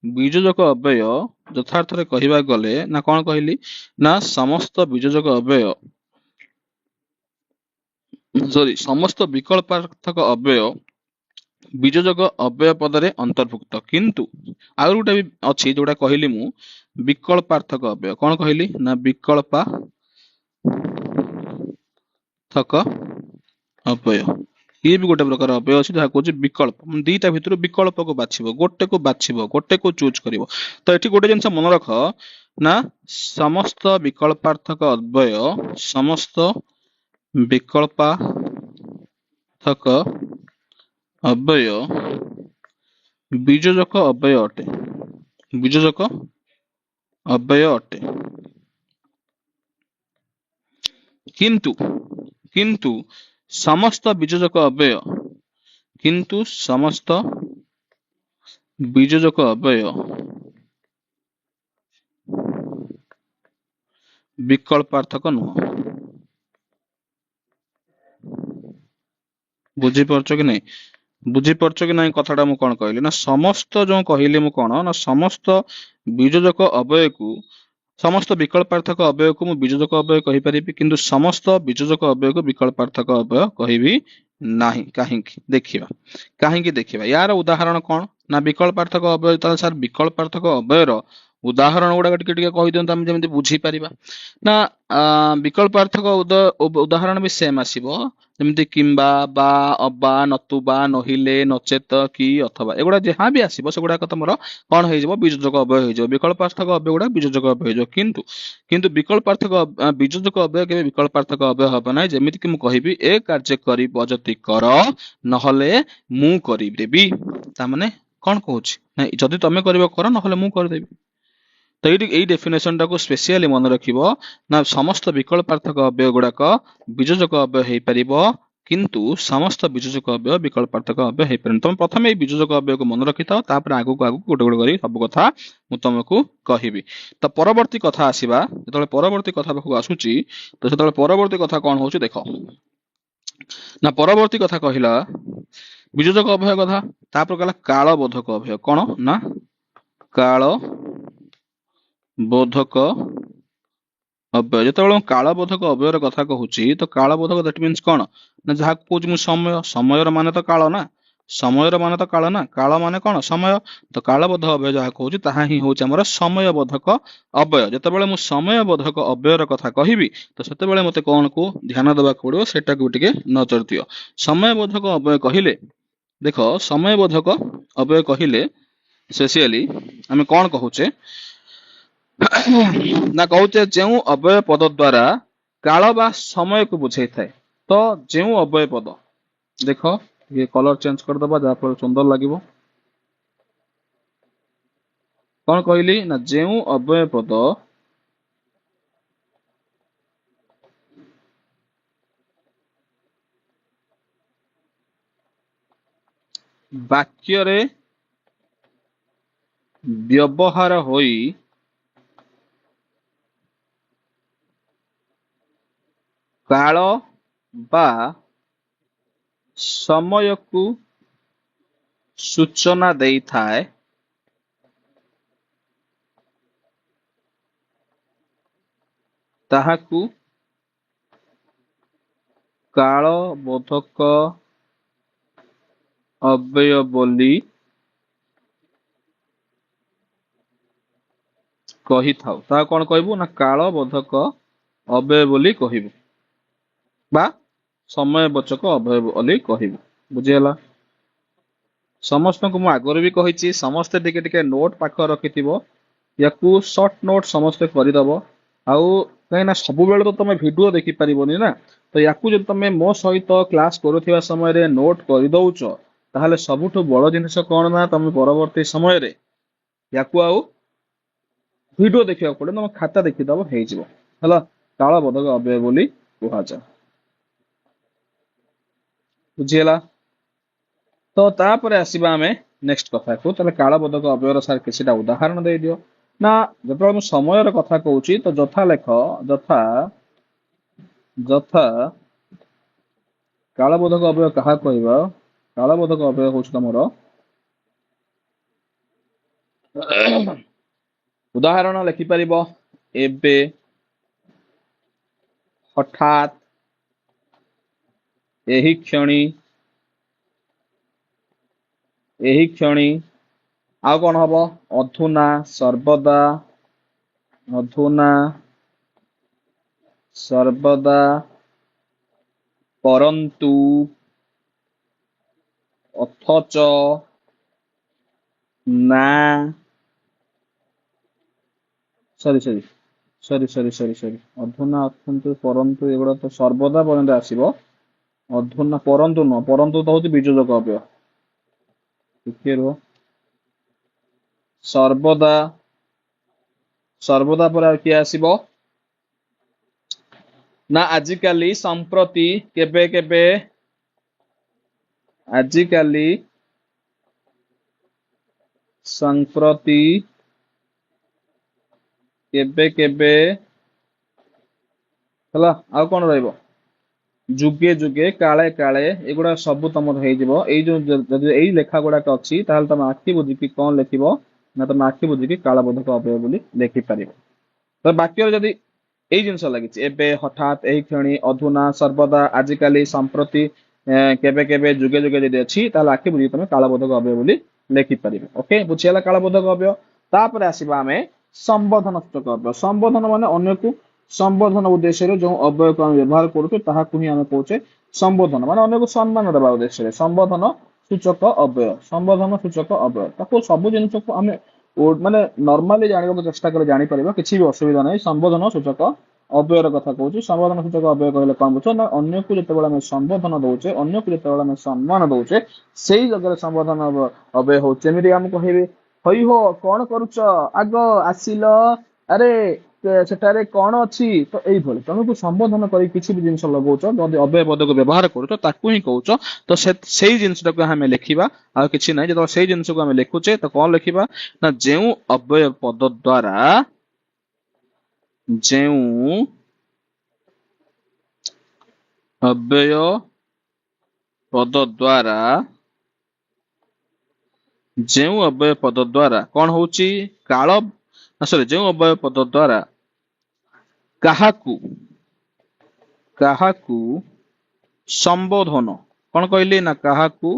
ବିଯୋଜକ ଅବ୍ୟୟ ଯଥାର୍ଥରେ କହିବାକୁ ଗଲେ ନା କଣ କହିଲି ନା ସମସ୍ତ ବିଯୋଜକ ଅବ୍ୟୟ, ସରି, ସମସ୍ତ ବିକଳ୍ପାର୍ଥକ ଅବ୍ୟୟ ବିଯୋଜକ ଅବ୍ୟୟ ପଦରେ ଅନ୍ତର୍ଭୁକ୍ତ। କିନ୍ତୁ ଆଉ ଗୋଟେ ବି ଅଛି ଯୋଉଟା କହିଲି ମୁଁ, ବିକଳ୍ପାର୍ଥକ ଅବ୍ୟୟ। କଣ କହିଲି ନା ବିକଳ୍ପାର୍ଥକ ଅବ୍ୟୟ। ଇଏ ବି ଗୋଟେ ପ୍ରକାର ଅବ୍ୟୟ ଅଛି ଯାହା କହୁଛି ବିକଳ୍ପ, ମାନେ ଦିଟା ଭିତରୁ ବିକଳ୍ପକୁ ବାଛିବ, ଗୋଟେକୁ ବାଛିବ, ଗୋଟେକୁ ଚୁଜ୍ କରିବ। ତ ଏଠି ଗୋଟେ ଜିନିଷ ମନେ ରଖ ନା ସମସ୍ତ ବିକଳ୍ପାର୍ଥକ ଅବ୍ୟୟ, ସମସ୍ତ ବିକଳ୍ପାର୍ଥକ ଅବ୍ୟୟ ବିଯୋଜକ ଅବ୍ୟୟ ଅଟେ, ବିଯୋଜକ ଅବ୍ୟୟ ଅଟେ। କିନ୍ତୁ ସମସ୍ତ ବିଯୋଜକ ଅବ୍ୟୟ, କିନ୍ତୁ ସମସ୍ତ ବିଯୋଜକ ଅବ୍ୟୟ ବିକଳ୍ପାର୍ଥକ ନୁହଁ। ବୁଝିପାରୁଛ କି ନାଇଁ? ବୁଝିପାରୁଛ କି ନାଇଁ କଥାଟା ମୁଁ କଣ କହିଲି ନା ସମସ୍ତ ଯୋଉ କହିଲି ମୁଁ କଣ ନା ସମସ୍ତ ବିଯୋଜକ ଅବ୍ୟୟକୁ, ସମସ୍ତ ବିକଳ୍ପାର୍ଥକ ଅବ୍ୟୟକୁ ମୁଁ ବିଯୋଜକ ଅବ୍ୟୟ କହିପାରିବି, କିନ୍ତୁ ସମସ୍ତ ବିଯୋଜକ ଅବ୍ୟୟକୁ ବିକଳ୍ପାର୍ଥକ ଅବ୍ୟୟ କହିବି ନାହିଁ। କାହିଁକି ଦେଖିବା, କାହିଁକି ଦେଖିବା। ୟାର ଉଦାହରଣ କଣ ନା ବିକଳ୍ପାର୍ଥକ ଅବ୍ୟୟ। ତାହେଲେ ସାର୍ ବିକଳ୍ପାର୍ଥକ ଅବ୍ୟୟର ଉଦାହରଣ ଗୁଡାକ ଟିକେ ଟିକେ କହିଦିଅନ୍ତୁ, ଆମେ ଯେମିତି ବୁଝିପାରିବା। ନା, ବିକଳ୍ପାର୍ଥକ ଉଦାହରଣ ବି ସେମ୍ ଆସିବ, ଯେମିତି କିମ୍ବା, ବା, ଅବା, ନତୁବା, ନହିଲେ, ନଚେତ, କି, ଅଥବା, ଏଗୁଡା ଯାହା ବି ଆସିବ ସେଗୁଡାକ ତମର କଣ ହେଇଯିବ? ବିଯୋଜକ ଅବ୍ୟୟ ହେଇଯିବ। ବିକଳ୍ପାର୍ଥକ ଅବ୍ୟୟ ଗୁଡା ବିଯୋଜକ ଅବ୍ୟୟ ହେଇଯିବ। କିନ୍ତୁ ବିକଳ୍ପାର୍ଥକ ବିଯୋଜକ ଅବ୍ୟୟ କେବେ ବିକଳ୍ପାର୍ଥକ ଅବ୍ୟୟ ହବ ନାହିଁ। ଯେମିତିକି ମୁଁ କହିବି ଏ କାର୍ଯ୍ୟ କରିବ ଯଦି କର, ନହେଲେ ମୁଁ କରିଦେବି। ତାମାନେ କଣ କହୁଛି ନା ଯଦି ତମେ କରିବ କର, ନହେଲେ ମୁଁ କରିଦେବି। ତ ଏଇଠି ଏଇ ଡେଫିନେସନଟାକୁ ସ୍ପେସିଆଲି ମନେ ରଖିବ ନା ସମସ୍ତ ବିକଳ୍ପାର୍ଥକ ଅବ୍ୟୟ ଗୁଡାକ ବିଯୋଜକ ଅବ୍ୟୟ ହେଇପାରିବ, କିନ୍ତୁ ସମସ୍ତ ବିଯୋଜକ ଅବ୍ୟୟ ବିକଳ୍ପାର୍ଥକ ଅବ୍ୟୟ ହେଇପାରିବନି। ତମେ ପ୍ରଥମେ ଏଇ ବିଯୋଜକ ଅବ୍ୟୟକୁ ମନେ ରଖିଥାଅ, ତାପରେ ଆଗକୁ ଆଗକୁ ଗୋଟେ ଗୋଟେ କରି ସବୁ କଥା ମୁଁ ତମକୁ କହିବି। ତ ପରବର୍ତ୍ତୀ କଥା ଆସିବା, ଯେତେବେଳେ ପରବର୍ତ୍ତୀ କଥା ପାଖକୁ ଆସୁଛି ତ ସେତେବେଳେ ପରବର୍ତ୍ତୀ କଥା କଣ ହଉଛି ଦେଖ ନା ପରବର୍ତ୍ତୀ କଥା କହିଲା ବିଯୋଜକ ଅବ୍ୟୟ କଥା, ତାପରେ କହିଲା କାଳବୋଧକ ଅବ୍ୟୟ। କଣ ନା କାଳବୋଧକ ଅବ୍ୟୟ। ଯେତେବେଳେ ମୁଁ କାଳବୋଧକ ଅବ୍ୟୟର କଥା କହୁଛି ତ କାଳବୋଧକ that means କଣ ନା ଯାହାକୁ କହୁଛି ମୁଁ ସମୟ, ସମୟର ମାନେ ତ କାଳ ନା, ସମୟର ମାନେ ତ କାଳ ନା, କାଳ ମାନେ କଣ ସମୟ। ତ କାଳବୋଧ ଅବ୍ୟୟ ଯାହା କହୁଛି ତାହା ହିଁ ହଉଛି ଆମର ସମୟବୋଧକ ଅବ୍ୟୟ। ଯେତେବେଳେ ମୁଁ ସମୟବୋଧକ ଅବ୍ୟୟର କଥା କହିବି ତ ସେତେବେଳେ ମତେ କଣକୁ ଧ୍ୟାନ ଦେବାକୁ ପଡିବ ସେଟାକୁ ଟିକେ ନଜର ଦିଅ। ସମୟବୋଧକ ଅବ୍ୟୟ କହିଲେ ଦେଖ, ସମୟବୋଧକ ଅବ୍ୟୟ କହିଲେ ସ୍ପେସିଆଲି ଆମେ କଣ କହୁଛେ ନା କହୁଛେ ଯେଉଁ ଅବ୍ୟୟ ପଦ ଦ୍ୱାରା କାଳ ବା ସମୟକୁ ବୁଝେଇଥାଏ। ତ ଯେଉଁ ଅବ୍ୟୟ ପଦ, ଦେଖ ଟିକେ କଲର ଚେଞ୍ଜ କରିଦବା ଯାହାଫଳରେ ସୁନ୍ଦର ଲାଗିବ। କଣ କହିଲି ନା ଯେଉଁ ଅବ୍ୟୟ ପଦ ବାକ୍ୟରେ ବ୍ୟବହାର ହୋଇ କାଳ ବା ସମୟକୁ ସୂଚନା ଦେଇଥାଏ, ତାହାକୁ କାଳବୋଧକ ଅବ୍ୟୟ ବୋଲି କହିଥାଉ। ତାହା କଣ କହିବୁ ନା କାଳବୋଧକ ଅବ୍ୟୟ ବୋଲି କହିବୁ ବା ସମୟବାଚକ ଅବ୍ୟୟ ବୋଲି କହିବୁ। ବୁଝିହେଲା? ସମସ୍ତଙ୍କୁ ମୁଁ ଆଗରୁ ବି କହିଛି, ସମସ୍ତେ ଟିକେ ଟିକେ ନୋଟ ପାଖରେ ରଖିଥିବ, ୟାକୁ ସର୍ଟ ନୋଟ ସମସ୍ତେ କରିଦବ। ଆଉ କାହିଁକିନା ସବୁବେଳେ ତ ତମେ ଭିଡିଓ ଦେଖିପାରିବନି ନା, ତ ୟାକୁ ଯଦି ତମେ ମୋ ସହିତ କ୍ଲାସ କରୁଥିବା ସମୟରେ ନୋଟ କରିଦଉଛ, ତାହେଲେ ସବୁଠୁ ବଡ ଜିନିଷ କଣ ନା ତମେ ପରବର୍ତ୍ତୀ ସମୟରେ ୟାକୁ ଆଉ ଭିଡିଓ ଦେଖିବାକୁ ପଡିବ, ତମେ ଖାତା ଦେଖିଦବ ହେଇଯିବ। ହେଲା, କାଳବୋଧକ ଅବ୍ୟୟ ବୋଲି କୁହାଯାଏ। ବୁଝିହେଲା? ତ ତାପରେ ଆସିବା ଆମେ ନେକ୍ସଟ କଥାକୁ। ତାହେଲେ କାଳବୋଧକ ଅବ୍ୟୟର ସାର୍ କିଛିଟା ଉଦାହରଣ ଦେଇଦିଅ। ନା ଯେତେବେଳେ ମୁଁ ସମୟର କଥା କହୁଛି ତ ଯଥା ଲେଖ, ଯଥା, ଯଥା କାଳବୋଧକ ଅବ୍ୟୟ କାହା କହିବା? କାଳବୋଧକ ଅବ୍ୟୟ ହଉଛି ତମର ଉଦାହରଣ ଲେଖିପାରିବ ଏବେ, ହଠାତ୍, ଏହି କ୍ଷଣି, ଏହି କ୍ଷଣି, ଆଉ କଣ ହବ? ଅଧୁନା, ସର୍ବଦା, ଅଧୁନା, ସର୍ବଦା, ପରନ୍ତୁ, ଅଥଚ, ନା, ସରି ସରି ସରି ସରି ସରି ସରି, ଅଧୁନା, ଅଥନ୍ତୁ, ପରନ୍ତୁ, ଏଗୁଡା ତ ସର୍ବଦା ପର୍ଯ୍ୟନ୍ତ ଆସିବ। ଅଧୁନା, ପରନ୍ତୁ ନୁହଁ, ପରନ୍ତୁ ତ ହଉଛି ବିଯୋଜକ ଅବ୍ୟୟ। ଟିକେ ରୁହ। ସର୍ବଦା, ସର୍ବଦା ପରେ ଆଉ କିଏ ଆସିବ? ନା ଆଜିକାଲି, ସମ୍ପ୍ରତି, କେବେ କେବେ, ଆଜିକାଲି, ସମ୍ପ୍ରତି, କେବେ କେବେ, ହେଲା। ଆଉ କଣ ରହିବ? ଯୁଗେ ଯୁଗେ, କାଳେ କାଳେ, ଏଗୁଡା ସବୁ ତମର ହେଇଯିବ। ଏଇ ଯୋଉ ଯଦି ଏଇ ଲେଖା ଗୁଡାକ ଅଛି ତାହେଲେ ତମେ ଆଖି ବୁଜିକି କଣ ଲେଖିବ ନା ତମେ ଆଖି ବୁଜିକି କାଳବୋଧକ ଅବ୍ୟୟ ବୋଲି ଲେଖିପାରିବ। ତ ବାକ୍ୟରେ ଯଦି ଏଇ ଜିନିଷ ଲାଗିଛି, ଏବେ, ହଠାତ୍, ଏହି କ୍ଷଣି, ଅଧୁନା, ସର୍ବଦା, ଆଜିକାଲି, ସମ୍ପ୍ରତି, କେବେ କେବେ, ଯୁଗେ ଯୁଗେ ଯଦି ଅଛି ତାହେଲେ ଆଖି ବୁଜିକି ତମେ କାଳବୋଧକ ଅବ୍ୟୟ ବୋଲି ଲେଖିପାରିବ। ଓକେ, ବୁଝିଗଲା କାଳବୋଧକ ଅବ୍ୟୟ। ତାପରେ ଆସିବା ଆମେ ସମ୍ବୋଧନ ସୂଚକ ଅବ୍ୟୟ। ସମ୍ବୋଧନ ମାନେ ଅନ୍ୟକୁ ସମ୍ବୋଧନ ଉଦ୍ଦେଶ୍ୟରେ ଯେଉଁ ଅବ୍ୟୟକୁ ଆମେ ବ୍ୟବହାର କରୁଛୁ ତାହାକୁ ହିଁ ଆମେ କହୁଛେ ସମ୍ବୋଧନ, ମାନେ ଅନ୍ୟକୁ ସମ୍ମାନ ଦେବା ଉଦ୍ଦେଶ୍ୟରେ ସମ୍ବୋଧନ ସୂଚକ ଅବ୍ୟୟ। ସମ୍ବୋଧନ ସୂଚକ ଅବ୍ୟୟ, ତାକୁ ସବୁ ଜିନିଷକୁ ଆମେ ମାନେ ନର୍ମାଲି ଜାଣିବାକୁ ଚେଷ୍ଟା କଲେ ଜାଣିପାରିବା, କିଛି ବି ଅସୁବିଧା ନାହିଁ। ସମ୍ବୋଧନ ସୂଚକ ଅବ୍ୟୟର କଥା କହୁଛି। ସମ୍ବୋଧନ ସୂଚକ ଅବ୍ୟୟ କହିଲେ କଣ ବୁଝ ନା ଅନ୍ୟକୁ ଯେତେବେଳେ ଆମେ ସମ୍ବୋଧନ ଦଉଛେ, ଅନ୍ୟକୁ ଯେତେବେଳେ ଆମେ ସମ୍ମାନ ଦଉଛେ, ସେଇ ଜାଗାରେ ସମ୍ବୋଧନ ଅବ୍ୟୟ ହଉଛି। ଯେମିତି ଆମେ କହିବି, ହଇ ହୋ କଣ କରୁଛ, ଆଗ ଆସିଲ, ଆରେ ସେଠାରେ କଣ ଅଛି, ତ ଏଇଭଳି ତମକୁ ସମ୍ବୋଧନ କରି କିଛି ବି ଜିନିଷ ଲଗାଉଛ, ଯଦି ଅବ୍ୟୟ ପଦକୁ ବ୍ୟବହାର କରୁଛ ତାକୁ ହିଁ କହୁଛ। ତ ସେଇ ଜିନିଷଟାକୁ ଆମେ ଲେଖିବା, ଆଉ କିଛି ନାହିଁ। ଯେତେବେଳେ ସେଇ ଜିନିଷକୁ ଆମେ ଲେଖୁଛେ ତ କଣ ଲେଖିବା ନା ଯେଉଁ ଅବ୍ୟୟ ପଦ ଦ୍ୱାରା, ଯେଉଁ ଅବ୍ୟୟ ପଦ ଦ୍ୱାରା, ଯେଉଁ ଅବ୍ୟୟ ପଦ ଦ୍ୱାରା କଣ ହଉଛି କାଳ, ସରି, ଯେଉଁ ଅବ୍ୟୟ ପଦ ଦ୍ୱାରା କାହାକୁ, କାହାକୁ ସମ୍ବୋଧନ, କଣ କହିଲି ନା କାହାକୁ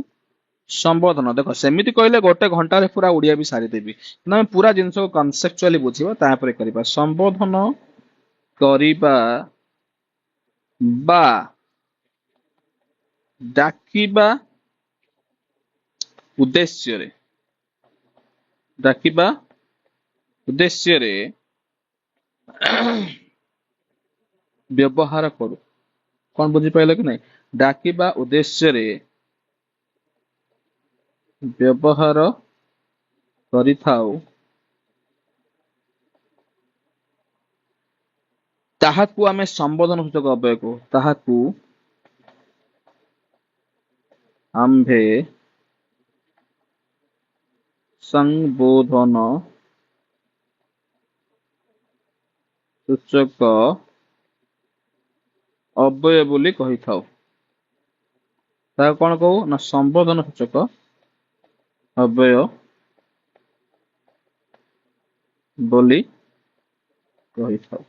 ସମ୍ବୋଧନ। ଦେଖ ସେମିତି କହିଲେ ଗୋଟେ ଘଣ୍ଟାରେ ପୁରା ଓଡ଼ିଆ ବି ସାରିଦେବି, କିନ୍ତୁ ଆମେ ପୁରା ଜିନିଷକୁ କନସେପଚୁଆଲି ବୁଝିବା ତାପରେ କରିବା। ସମ୍ବୋଧନ କରିବା ବା ଡାକିବା ଉଦ୍ଦେଶ୍ୟରେ, ଡାକିବା ଉଦ୍ଦେଶ୍ୟରେ ବ୍ୟବହାର କରୁ। କଣ ବୁଝିପାରିଲ କି ନାଇଁ? ଡାକିବା ଉଦ୍ଦେଶ୍ୟରେ ବ୍ୟବହାର କରିଥାଉ, ତାହାକୁ ଆମେ ସମ୍ବୋଧନ ସୂଚକ ଅବ୍ୟୟ କହୁ। ତାହାକୁ ଆମ୍ଭେ ସମ୍ବୋଧନ ସୂଚକ ଅବ୍ୟୟ ବୋଲି କହିଥାଉ। ତାହାକୁ କଣ କହୁ ନା ସମ୍ବୋଧନ ସୂଚକ ଅବ୍ୟୟ ବୋଲି କହିଥାଉ।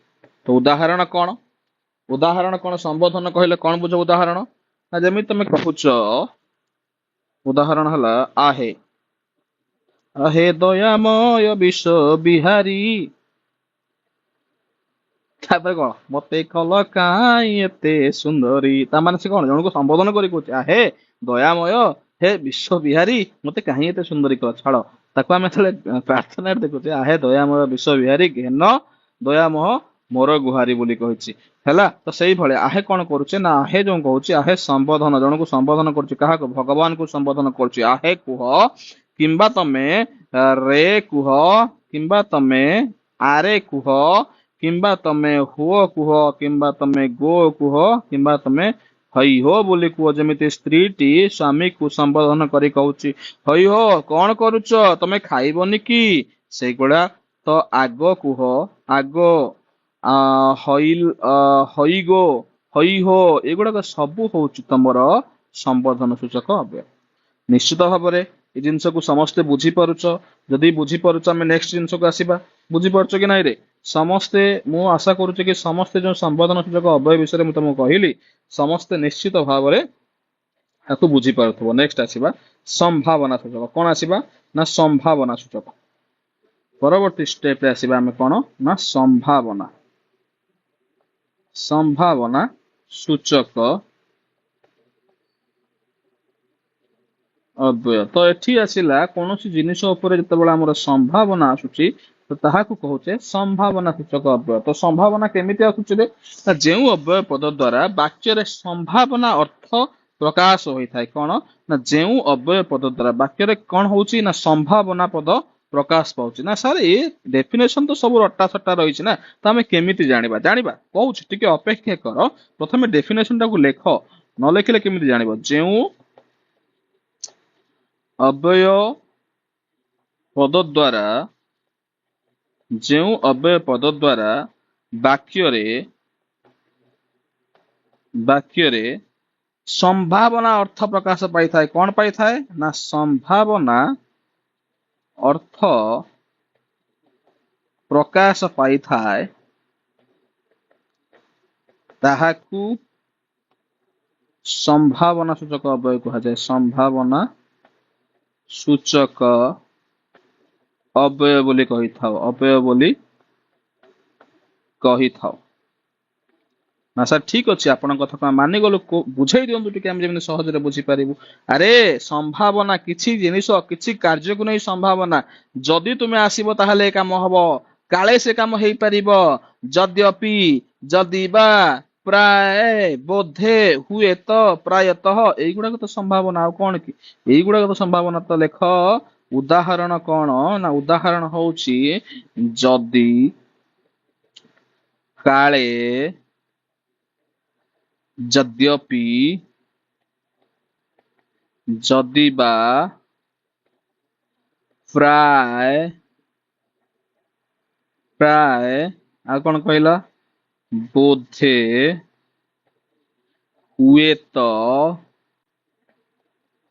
ତ ଉଦାହରଣ କଣ? ଉଦାହରଣ କଣ? ସମ୍ବୋଧନ କହିଲେ କଣ ବୁଝ? ଉଦାହରଣ ନା ଯେମିତି ତମେ କହୁଛ, ଉଦାହରଣ ହେଲା ଆହେ ଆହେ ଦୟାମୟ ବିଶ୍ୱ ବିହାରୀ, ତାପରେ କଣ ମତେ କଲ କାଇଁ ଏତେ ସୁନ୍ଦରୀ। ତା ମାନେ ସେ କଣ ଜଣକୁ ସମ୍ବୋଧନ କରି କହୁଛି, ଆହେ ଦୟାମୟ ହେ ବିଶ୍ୱ ବିହାରୀ, ମତେ କାହିଁ ଏତେ ସୁନ୍ଦରୀ କଲ। ଛାଡ, ତାକୁ ଆମେ ଯେତେବେଳେ ପ୍ରାର୍ଥନାରେ ଦେଖୁଛେ, ଆହେ ଦୟାମୟ ବିଶ୍ୱ ବିହାରୀ ଘେନ ଦୟାମୟ ମୋର ଗୁହାରି ବୋଲି କହିଛି। ହେଲା, ତ ସେଇଭଳି ଆହେ କଣ କରୁଛେ ନା ଆହେ ଯୋଉ କହୁଛି, ଆହେ ସମ୍ବୋଧନ, ଜଣକୁ ସମ୍ବୋଧନ କରୁଛି, କାହାକୁ? ଭଗବାନଙ୍କୁ ସମ୍ବୋଧନ କରୁଛି। ଆହେ କୁହ, କିମ୍ବା ତମେ ରେ କୁହ, କିମ୍ବା ତମେ ଆରେ କୁହ, କିମ୍ବା ତମେ ହୁଅ କୁହ, କିମ୍ବା ତମେ ଗୋ କୁହ, କିମ୍ବା ତମେ ହଇ ହୋ ବୋଲି କୁହ। ଯେମିତି ସ୍ତ୍ରୀଟି ସ୍ୱାମୀକୁ ସମ୍ବୋଧନ କରି କହୁଛି, ହଇ ହୋ କଣ କରୁଛ, ତମେ ଖାଇବନି କି? ସେଇଗୁଡ଼ା ତ ଆଗ କୁହ, ଆଗ, ହଇ ଗୋ, ହଇ ହୋ, ଏଗୁଡାକ ସବୁ ହଉଛି ତମର ସମ୍ବୋଧନ ସୂଚକ ଅବ୍ୟୟ। ନିଶ୍ଚିତ ଭାବରେ ଏ ଜିନିଷକୁ ସମସ୍ତେ ବୁଝିପାରୁଛ। ଯଦି ବୁଝିପାରୁଛ ଆମେ ନେକ୍ସଟ ଜିନିଷକୁ ଆସିବା। ବୁଝିପାରୁଛ କି ନାଇଁ ରେ ସମସ୍ତେ? ମୁଁ ଆଶା କରୁଛି କି ସମସ୍ତେ ଯୋଉ ସମ୍ବୋଧନ ସୂଚକ ଅବ୍ୟୟ ବିଷୟରେ ମୁଁ ତମକୁ କହିଲି, ସମସ୍ତେ ନିଶ୍ଚିତ ଭାବରେ ତାକୁ ବୁଝିପାରୁଥିବ। ନେକ୍ସଟ ଆସିବା ସମ୍ଭାବନା ସୂଚକ। କଣ ଆସିବା ନା ସମ୍ଭାବନା ସୂଚକ। ପରବର୍ତ୍ତୀ ଷ୍ଟେପରେ ଆସିବା ଆମେ କଣ ନା ସମ୍ଭାବନା, ସମ୍ଭାବନା ସୂଚକ ଅବ୍ୟୟ। ତ ଏଠି ଆସିଲା କୌଣସି ଜିନିଷ ଉପରେ ଯେତେବେଳେ ଆମର ସମ୍ଭାବନା ଆସୁଛି, ତ ତାହାକୁ କହୁଛେ ସମ୍ଭାବନା ସୂଚକ ଅବ୍ୟୟ। ତ ସମ୍ଭାବନା କେମିତି ଆସୁଛି ରେ? ନା ଯେଉଁ ଅବ୍ୟୟ ପଦ ଦ୍ଵାରା ବାକ୍ୟରେ ସମ୍ଭାବନା ଅର୍ଥ ପ୍ରକାଶ ହୋଇଥାଏ। କଣ ନା ଯେଉଁ ଅବ୍ୟୟ ପଦ ଦ୍ଵାରା ବାକ୍ୟରେ କଣ ହଉଛି ନା ସମ୍ଭାବନା ପଦ ପ୍ରକାଶ ପାଉଛି। ନା ସାର୍ ଏ ଡେଫିନେସନ ତ ସବୁ ରଟା ସଟା ରହିଛି ନା, ତ ଆମେ କେମିତି ଜାଣିବା? ଜାଣିବା କହୁଛି, ଟିକେ ଅପେକ୍ଷା କର, ପ୍ରଥମେ ଡେଫିନେସନ ଟାକୁ ଲେଖ, ନ ଲେଖିଲେ କେମିତି ଜାଣିବ? ଯେଉଁ ଅବ୍ୟୟ ପଦ ଦ୍ଵାରା, ଯେଉଁ ଅବ୍ୟୟ ପଦ ଦ୍ଵାରା ବାକ୍ୟରେ, ବାକ୍ୟରେ ସମ୍ଭାବନା ଅର୍ଥ ପ୍ରକାଶ ପାଇଥାଏ। କଣ ପାଇଥାଏ ନା ସମ୍ଭାବନା ଅର୍ଥ ପ୍ରକାଶ ପାଇଥାଏ, ତାହାକୁ ସମ୍ଭାବନା ସୂଚକ ଅବ୍ୟୟ କୁହାଯାଏ। ସମ୍ଭାବନା ସୂଚକ ଅବ୍ୟୟ ବୋଲି କହିଥାଉ, ଅବ୍ୟୟ ବୋଲି କହିଥାଉ। ନା ସାର୍ ଠିକ ଅଛି, ଆପଣଙ୍କ କଥାକୁ ଆମେ ମାନିଗଲୁ, ବୁଝେଇ ଦିଅନ୍ତୁ ଟିକେ, ଆମେ ଯେମିତି ସହଜରେ ବୁଝିପାରିବୁ। ଆରେ ସମ୍ଭାବନା କିଛି ଜିନିଷ କିଛି କାର୍ଯ୍ୟକୁ ନେଇ ସମ୍ଭାବନା, ଯଦି ତୁମେ ଆସିବ ତାହେଲେ ଏ କାମ ହବ, କାଳେ ସେ କାମ ହେଇପାରିବ, ଯଦ୍ୟପି, ଯଦି ବା, ପ୍ରାୟ, ବୋଧେ, ହୁଏତ, ପ୍ରାୟତଃ, ଏଇଗୁଡାକ ତ ସମ୍ଭାବନା। ଆଉ କଣ କି ଏଇଗୁଡାକ ତ ସମ୍ଭାବନା। ତ ଲେଖ ଉଦାହରଣ କଣ ନା ଉଦାହରଣ ହଉଛି ଯଦି, କାଳେ, ଯଦ୍ୟପି, ଯଦି ବା, ପ୍ରାୟ, ପ୍ରାୟ, ଆଉ କଣ କହିଲା, ବୋଧେ, ହୁଏତ,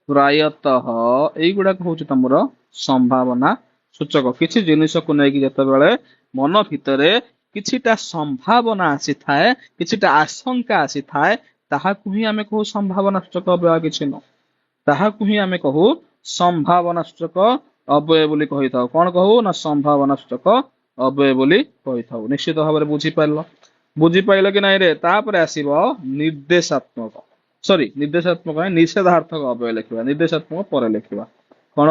ପ୍ରାୟତଃ, ଏଇଗୁଡାକ ହଉଛି ତମର ସମ୍ଭାବନା ସୂଚକ। କିଛି ଜିନିଷକୁ ନେଇକି ଯେତେବେଳେ ମନ ଭିତରେ କିଛିଟା ସମ୍ଭାବନା ଆସିଥାଏ, କିଛିଟା ଆଶଙ୍କା ଆସିଥାଏ, ତାହାକୁ ହିଁ ଆମେ କହୁ ସମ୍ଭାବନା ସୂଚକ ଅବ୍ୟୟ, କିଛି ନୁହଁ। ତାହାକୁ ହିଁ ଆମେ କହୁ ସମ୍ଭାବନା ସୂଚକ ଅବ୍ୟୟ ବୋଲି କହିଥାଉ। କଣ କହୁ ନା ସମ୍ଭାବନା ସୂଚକ ଅବ୍ୟୟ ବୋଲି କହିଥାଉ। ନିଶ୍ଚିତ ଭାବରେ ବୁଝିପାରିଲ? ବୁଝିପାରିଲ କି ନାଇଁ ରେ? ତାପରେ ଆସିବ ନିର୍ଦ୍ଦେଶାତ୍ମକ, ସରି ନିର୍ଦ୍ଦେଶାତ୍ମକ ନାଇଁ, ନିଷେଧାର୍ଥକ ଅବ୍ୟୟ ଲେଖିବା, ନିର୍ଦ୍ଦେଶାତ୍ମକ ପରେ ଲେଖିବା। କଣ?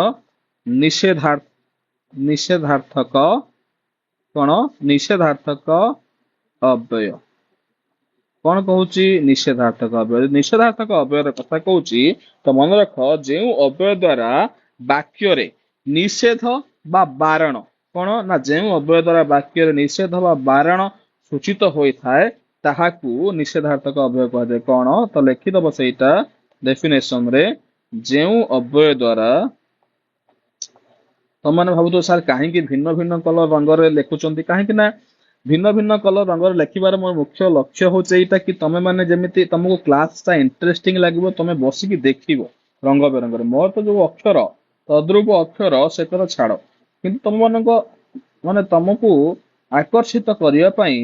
ନିଷେଧାର୍ଥକ କଣ? ନିଷେଧାର୍ଥକ ଅବ୍ୟୟ। କଣ କହୁଛି? ନିଷେଧାର୍ଥକ ଅବ୍ୟୟ। ନିଷେଧାର୍ଥକ ଅବ୍ୟୟର କଥା କହୁଛି ତ ମନେ ରଖ, ଯେଉଁ ଅବ୍ୟୟ ଦ୍ଵାରା ବାକ୍ୟରେ ନିଷେଧ ବା ବାରଣ, କଣ ନା ଯେଉଁ ଅବ୍ୟୟ ଦ୍ଵାରା ବାକ୍ୟରେ ନିଷେଧ ବା ବାରଣ ସୂଚିତ ହୋଇଥାଏ ତାହାକୁ ନିଷେଧାର୍ଥକ ଅବ୍ୟୟ କୁହାଯାଏ। କଣ ତ ଲେଖିଦବ ସେଇଟା ଡେଫିନେସନ ରେ, ଯେଉଁ ଅବ୍ୟୟ ଦ୍ଵାରା। ତମମାନେ ଭାବୁଥିବ ସାର୍ କାହିଁକି ଭିନ୍ନ ଭିନ୍ନ କଲର ରଙ୍ଗରେ ଲେଖୁଛନ୍ତି? କାହିଁକି ନା ଭିନ୍ନ ଭିନ୍ନ କଲର ରଙ୍ଗରେ ଲେଖିବାର ମୋର ମୁଖ୍ୟ ଲକ୍ଷ୍ୟ ହଉଛି ଏଇଟା କି ତମେ ମାନେ ଯେମିତି ତମକୁ କ୍ଲାସ ଟା ଇଣ୍ଟରେଷ୍ଟିଂ ଲାଗିବ, ତମେ ବସିକି ଦେଖିବ ରଙ୍ଗ ବେରଙ୍ଗରେ। ମୋର ତ ଯୋଉ ଅକ୍ଷର ତଦ୍ରୁପ ଅକ୍ଷର ସେ କଥା ଛାଡ, କିନ୍ତୁ ତମ ମାନଙ୍କ ମାନେ ତମକୁ ଆକର୍ଷିତ କରିବା ପାଇଁ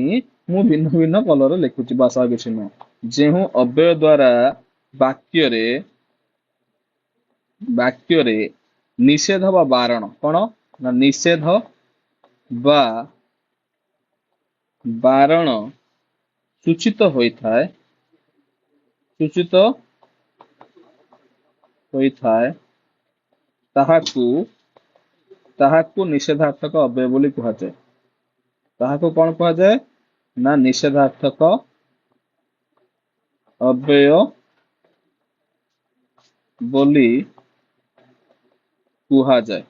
ମୁଁ ଭିନ୍ନ ଭିନ୍ନ କଲରରେ ଲେଖୁଛି, ବାସ୍ ଆଉ କିଛି ନୁହଁ। ଯେଉଁ ଅବ୍ୟୟ ଦ୍ଵାରା ବାକ୍ୟରେ ବାକ୍ୟରେ ନିଷେଧ ବା ବାରଣ, କଣ ନା ନିଷେଧ ବା ବାରଣ ସୂଚିତ ହୋଇଥାଏ, ସୂଚିତ ହୋଇଥାଏ ତାହାକୁ ତାହାକୁ ନିଷେଧାର୍ଥକ ଅବ୍ୟୟ ବୋଲି କୁହାଯାଏ। ତାହାକୁ କଣ କୁହାଯାଏ ନା ନିଷେଧାର୍ଥକ ଅବ୍ୟୟ ବୋଲି କୁହାଯାଏ।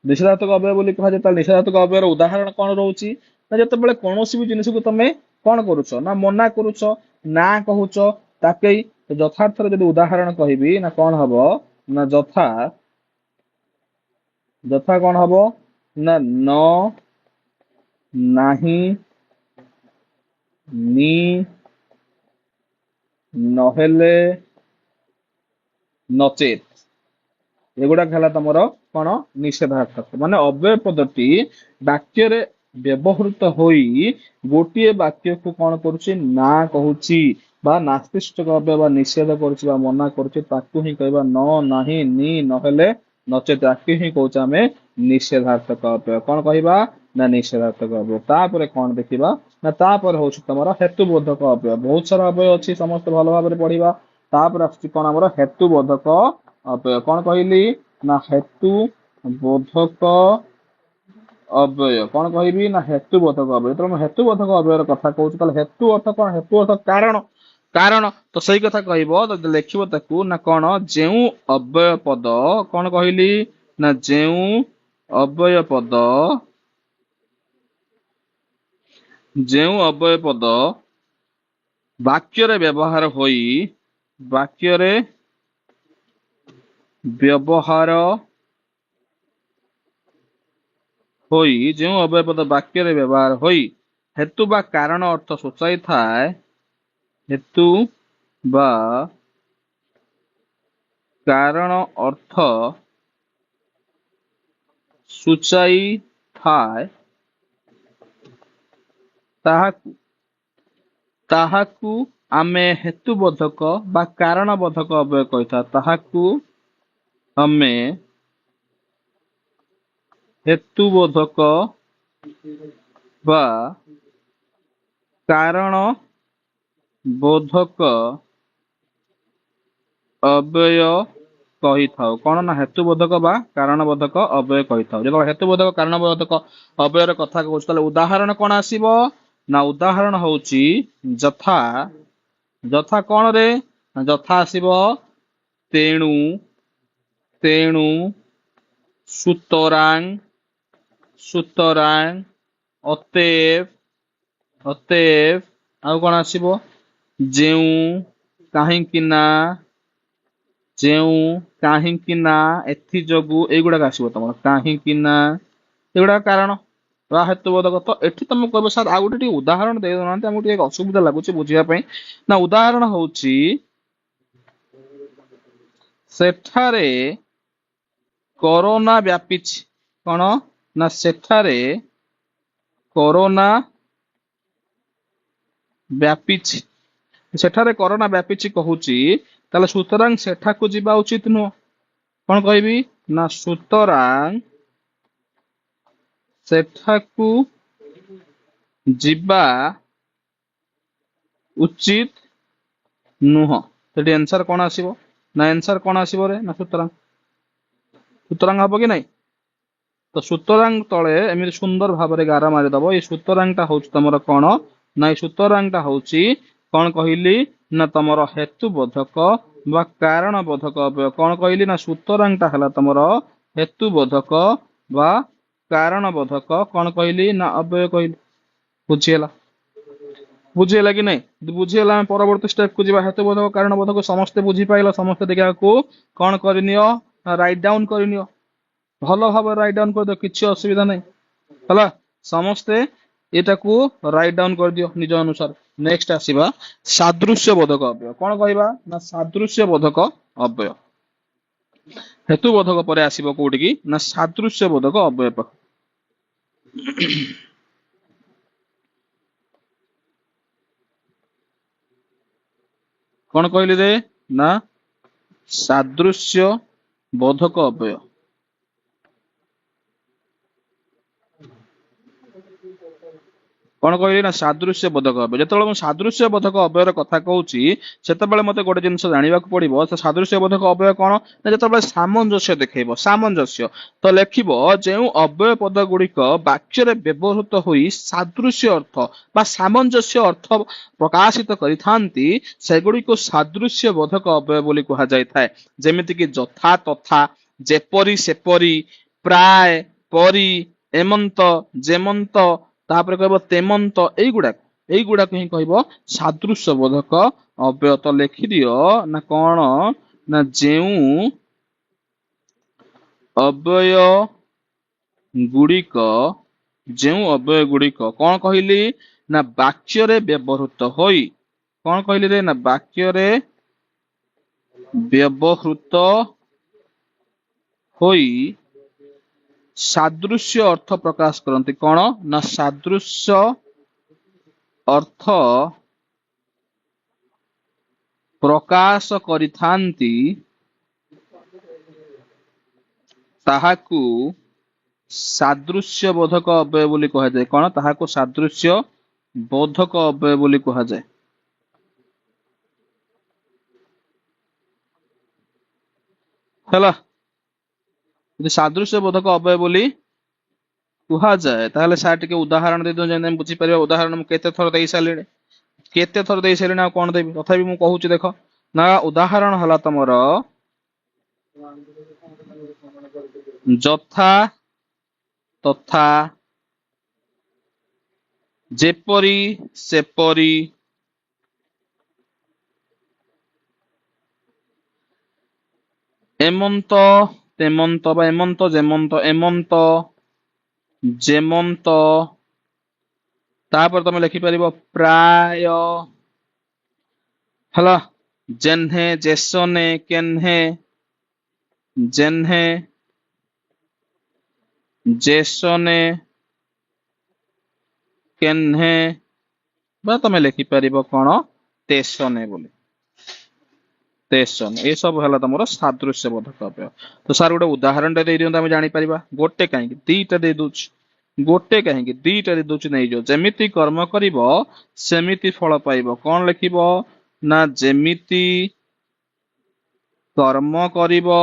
ନିଷେଧାତ୍ମକ ଅବ୍ୟୟ ବୋଲି କୁହାଯାଏ। ତାହେଲେ ନିଷେଧାତ୍ମକ ଅବ୍ୟୟର ଉଦାହରଣ କଣ ରହୁଛି ନା ଯେତେବେଳେ କୌଣସି ବି ଜିନିଷକୁ ତମେ କଣ କରୁଛ ନା ମନା କରୁଛ, ନା କହୁଛ ତାକେଇ। ଯଥାର୍ଥରେ ଯଦି ଉଦାହରଣ କହିବି ନା କଣ ହବ ନା ଯଥା, ଯଥା କଣ ହବ ନା ନ, ନାହିଁ, ନି, ନହେଲେ, ନଚେତ। ଏଗୁଡାକ ହେଲା ତମର କଣ? ନିଷେଧାର୍ଥକ। ମାନେ ଅବ୍ୟୟ ପଦଟି ବାକ୍ୟରେ ବ୍ୟବହୃତ ହୋଇ ଗୋଟିଏ ବାକ୍ୟକୁ କଣ କରୁଛି ନା କହୁଛି ବା ନାସ୍ତିଷ୍ଠକ ଅବ୍ୟୟ ବା ନିଷେଧ କରୁଛି ବା ମନା କରୁଛି, ତାକୁ ହିଁ କହିବା ନ, ନାହିଁ, ନି, ନହେଲେ, ନଚେତ। ତାକୁ ହିଁ କହୁଛେ ଆମେ ନିଷେଧାର୍ଥକ ଅବ୍ୟୟ। କଣ କହିବା ନା ନିଷେଧାର୍ଥକ ଅବ୍ୟୟ। ତାପରେ କଣ ଦେଖିବା ନା ତାପରେ ହଉଛି ତମର ହେତୁବୋଧକ ଅବ୍ୟୟ। ବହୁତ ସାରା ଅବ୍ୟୟ ଅଛି, ସମସ୍ତେ ଭଲ ଭାବରେ ପଢିବା। ତାପରେ ଆସୁଛି କଣ ଆମର ହେତୁବୋଧକ ଅବ୍ୟୟ। କଣ କହିଲି ନା ହେତୁବୋଧକ ଅବ୍ୟୟ। କଣ କହିବି ନା ହେତୁବୋଧକ ଅବ୍ୟୟ। ଯେତେବେଳେ ମୁଁ ହେତୁବୋଧକ ଅବ୍ୟୟର କଥା କହୁଛି ତାହେଲେ ହେତୁ ଅର୍ଥ କଣ? ହେତୁ ଅର୍ଥ କାରଣ। କାରଣ ତ ସେଇ କଥା କହିବ, ଯଦି ଲେଖିବ ତାକୁ ନା କଣ, ଯେଉଁ ଅବ୍ୟୟ ପଦ, କଣ କହିଲି ନା ଯେଉଁ ଅବ୍ୟୟ ପଦ, ଯେଉଁ ଅବ୍ୟୟ ପଦ ବାକ୍ୟରେ ବ୍ୟବହାର ହୋଇ, ବାକ୍ୟରେ ବ୍ୟବହାର ହୋଇ, ଯେଉଁ ଅବ୍ୟୟ ପଦ ବାକ୍ୟରେ ବ୍ୟବହାର ହୋଇ ହେତୁ ବା କାରଣ ଅର୍ଥ ସୂଚାଇଥାଏ, ହେତୁ ବା କାରଣ ଅର୍ଥ ସୂଚାଇଥାଏ ତାହାକୁ ତାହାକୁ ଆମେ ହେତୁବୋଧକ ବା କାରଣବୋଧକ ଅବ୍ୟୟ କହିଥାଉ। ତାହାକୁ ଆମେ ହେତୁବୋଧକ ବା କାରଣ ବୋଧକ ଅବ୍ୟୟ କହିଥାଉ। କଣ ନା ହେତୁବୋଧକ ବା କାରଣବୋଧକ ଅବ୍ୟୟ କହିଥାଉ। ଯେତେବେଳେ ହେତୁବୋଧକ କାରଣବୋଧକ ଅବ୍ୟୟର କଥା କହୁଛୁ ତାହେଲେ ଉଦାହରଣ କଣ ଆସିବ ନା ଉଦାହରଣ ହଉଛି ଯଥା, ଯଥା କଣ ରେ ନା ଯଥା ଆସିବ ତେଣୁ, ତେଣୁ, ସୁତରାଂ, ସୁତରାଂ, ଅତଏବ, ଅତଏବ, ଆଉ କଣ ଆସିବ ଯେଉଁ, କାହିଁକି ନା, ଯେଉଁ, କାହିଁକି ନା, ଏଥିଯୋଗୁ, ଏଇଗୁଡାକ ଆସିବ ତମର କାହିଁକି ନା, ଏଗୁଡାକ କାରଣ ବା ହେତୁବୋଧକ। ତ ଏଠି ତମେ କହିବ ସାର୍ ଆଉ ଗୋଟେ ଟିକେ ଉଦାହରଣ ଦେଇ ଦଉନାହାନ୍ତି, ଆମକୁ ଟିକେ ଅସୁବିଧା ଲାଗୁଛି ବୁଝିବା ପାଇଁ। ନା ଉଦାହରଣ ହଉଛି ସେଠାରେ କରୋନା ବ୍ୟାପିଛି। କଣ ନା ସେଠାରେ କରୋନା ବ୍ୟାପିଛି। ସେଠାରେ କରୋନା ବ୍ୟାପିଛି କହୁଛି, ତାହେଲେ ସୁତରାଂ ସେଠାକୁ ଯିବା ଉଚିତ ନୁହଁ। କଣ କହିବି ନା ସୁତରାଂ ସେଠାକୁ ଯିବା ଉଚିତ ନୁହଁ। ସେଠି ଆନ୍ସର କଣ ଆସିବ ନା ଆନ୍ସର କଣ ଆସିବ ରେ ନା ସୁତରାଂ, ସୁତରାଂ ହବ କି ନାଇଁ? ତ ସୁତରାଂ ତଳେ ଏମିତି ସୁନ୍ଦର ଭାବରେ ଗାର ମାରିଦବ। ଏଇ ସୁତରାଂଟା ହଉଛି ତମର କଣ ନା, ଏଇ ସୁତରାଂଟା ହଉଛି କଣ କହିଲି ନା ତମର ହେତୁବୋଧକ ବା କାରଣବୋଧକ ଅବ୍ୟୟ। କଣ କହିଲି ନା ସୁତରାଂଟା ହେଲା ତମର ହେତୁବୋଧକ ବା କାରଣବୋଧକ କଣ କହିଲି ନା ଅବ୍ୟୟ କହିଲି। ବୁଝିହେଲା? ବୁଝିହେଲା କି ନାଇଁ? ବୁଝିହେଲା, ଆମେ ପରବର୍ତ୍ତୀ ଷ୍ଟେପକୁ ଯିବା। ହେତୁବୋଧକ କାରଣବୋଧକ ସମସ୍ତେ ବୁଝିପାଇଲ? ସମସ୍ତେ ଟିକେ ଆକୁ କଣ କରିନିଅ, ରାଇଟ୍ ଡାଉନ୍ କରିନିଅ, ଭଲ ଭାବରେ ରାଇଟ୍ ଡାଉନ୍ କରିଦିଅ, କିଛି ଅସୁବିଧା ନାହିଁ। ହେଲା, ସମସ୍ତେ ଏଟାକୁ ରାଇଟ୍ ଡାଉନ୍ କରିଦିଅ ନିଜ ଅନୁସାରେ। ନେକ୍ସଟ ଆସିବା ସାଦୃଶ୍ୟ ବୋଧକ ଅବ୍ୟୟ। କଣ କହିବା ନା ସାଦୃଶ୍ୟ ବୋଧକ ଅବ୍ୟୟ। ହେତୁବୋଧକ ପରେ ଆସିବ କୋଉଠିକି ନା ସାଦୃଶ୍ୟ ବୋଧକ ଅବ୍ୟୟ ପାଖକୁ। କଣ କହିଲି ରେ ନା ସାଦୃଶ୍ୟ ବୋଧକ ଅବ୍ୟୟ। କଣ କହିଲି ନା ସାଦୃଶ୍ୟ ବୋଧକ ଅବ୍ୟୟ। ଯେତେବେଳେ ମୁଁ ସାଦୃଶ୍ୟ ବୋଧକ ଅବ୍ୟୟର କଥା କହୁଛି, ସେତେବେଳେ ମତେ ଗୋଟେ ଜିନିଷ ଜାଣିବାକୁ ପଡିବ। ସେ ସାଦୃଶ୍ୟ ବୋଧକ ଅବ୍ୟୟ କଣ ନା ଯେତେବେଳେ ସାମଞ୍ଜସ୍ୟ ଦେଖେଇବ। ସାମଞ୍ଜସ୍ୟ ତ ଲେଖିବ, ଯେଉଁ ଅବ୍ୟୟ ପଦ ଗୁଡିକ ବାକ୍ୟରେ ବ୍ୟବହୃତ ହୋଇ ସାଦୃଶ୍ୟ ଅର୍ଥ ବା ସାମଞ୍ଜସ୍ୟ ଅର୍ଥ ପ୍ରକାଶିତ କରିଥାନ୍ତି, ସେଗୁଡିକୁ ସାଦୃଶ୍ୟ ବୋଧକ ଅବ୍ୟୟ ବୋଲି କୁହାଯାଇଥାଏ। ଯେମିତିକି ଯଥା, ତଥା, ଯେପରି, ସେପରି, ପ୍ରାୟ, ପରି, ଏମନ୍ତ, ଯେମନ୍ତ, ତାପରେ କହିବ ତେମନ୍ତ, ଏଇଗୁଡାକ ହିଁ କହିବ ସାଦୃଶ୍ୟ ବୋଧକ ଅବ୍ୟୟ। ତ ଲେଖିଦିଅ ନା କଣ ନା ଯେଉଁ ଅବ୍ୟୟ ଗୁଡିକ, ଯେଉଁ ଅବ୍ୟୟ ଗୁଡିକ କଣ କହିଲି ନା ବାକ୍ୟରେ ବ୍ୟବହୃତ ହୋଇ, କଣ କହିଲି ରେ ନା ବାକ୍ୟରେ ବ୍ୟବହୃତ ହୋଇ ସାଦୃଶ୍ୟ ଅର୍ଥ ପ୍ରକାଶ କରନ୍ତି। କଣ ନା ସାଦୃଶ୍ୟ ଅର୍ଥ ପ୍ରକାଶ କରିଥାନ୍ତି, ତାହାକୁ ସାଦୃଶ୍ୟ ବୋଧକ ଅବ୍ୟୟ ବୋଲି କୁହାଯାଏ। କଣ? ତାହାକୁ ସାଦୃଶ୍ୟ ବୋଧକ ଅବ୍ୟୟ ବୋଲି କୁହାଯାଏ। ହେଲା, ଯଦି ସାଦୃଶ୍ୟ ବୋଧକ ଅବ୍ୟୟ ବୋଲି କୁହାଯାଏ, ତାହେଲେ ସାର୍ ଟିକେ ଉଦାହରଣ ଦେଇଦିଅନ୍ତୁ, ଯେମିତି ଆମେ ବୁଝିପାରିବା। ଉଦାହରଣ ମୁଁ କେତେ ଥର ଦେଇ ସାରିଲିଣି, କେତେ ଥର ଦେଇ ସାରିଲିଣି, ଆଉ କଣ ଦେବି? ତଥାପି ମୁଁ କହୁଛି ଦେଖ ନା, ଉଦାହରଣ ହେଲା ତମର ଯଥା, ତଥା, ଯେପରି, ସେପରି, ଏମନ୍ତ, ତେମନ୍ତ ବା ଏମନ୍ତ, ଯେମନ୍ତ, ଏମନ୍ତ, ଯେମନ୍ତ, ତାପରେ ତମେ ଲେଖିପାରିବ ପ୍ରାୟ, ହେଲା, ଯେହ୍ନେ, ଯେସନେ, କେହ୍ନେ, ଯେହ୍ନେ, ଯେସନେ, କେହ୍ନେ, ବା ତମେ ଲେଖିପାରିବ କଣ ତେସନେ ବୋଲି, ତେସନେ। ଏସବୁ ହେଲା ତମର ସାଦୃଶ୍ୟ ବୋଧକ ଅବ୍ୟୟ। ତ ସାର୍ ଗୋଟେ ଉଦାହରଣଟେ ଦେଇ ଦିଅନ୍ତୁ, ଆମେ ଜାଣିପାରିବା। ଗୋଟେ କାହିଁକି ଦିଟା ଦେଇ ଦଉଛି, ଗୋଟେ କାହିଁକି ଦିଟା ଦେଇ ଦଉଛି, ନେଇଯାଅ। ଯେମିତି କର୍ମ କରିବ ସେମିତି ଫଳ ପାଇବ। କଣ ଲେଖିବ ନା ଯେମିତି କର୍ମ କରିବ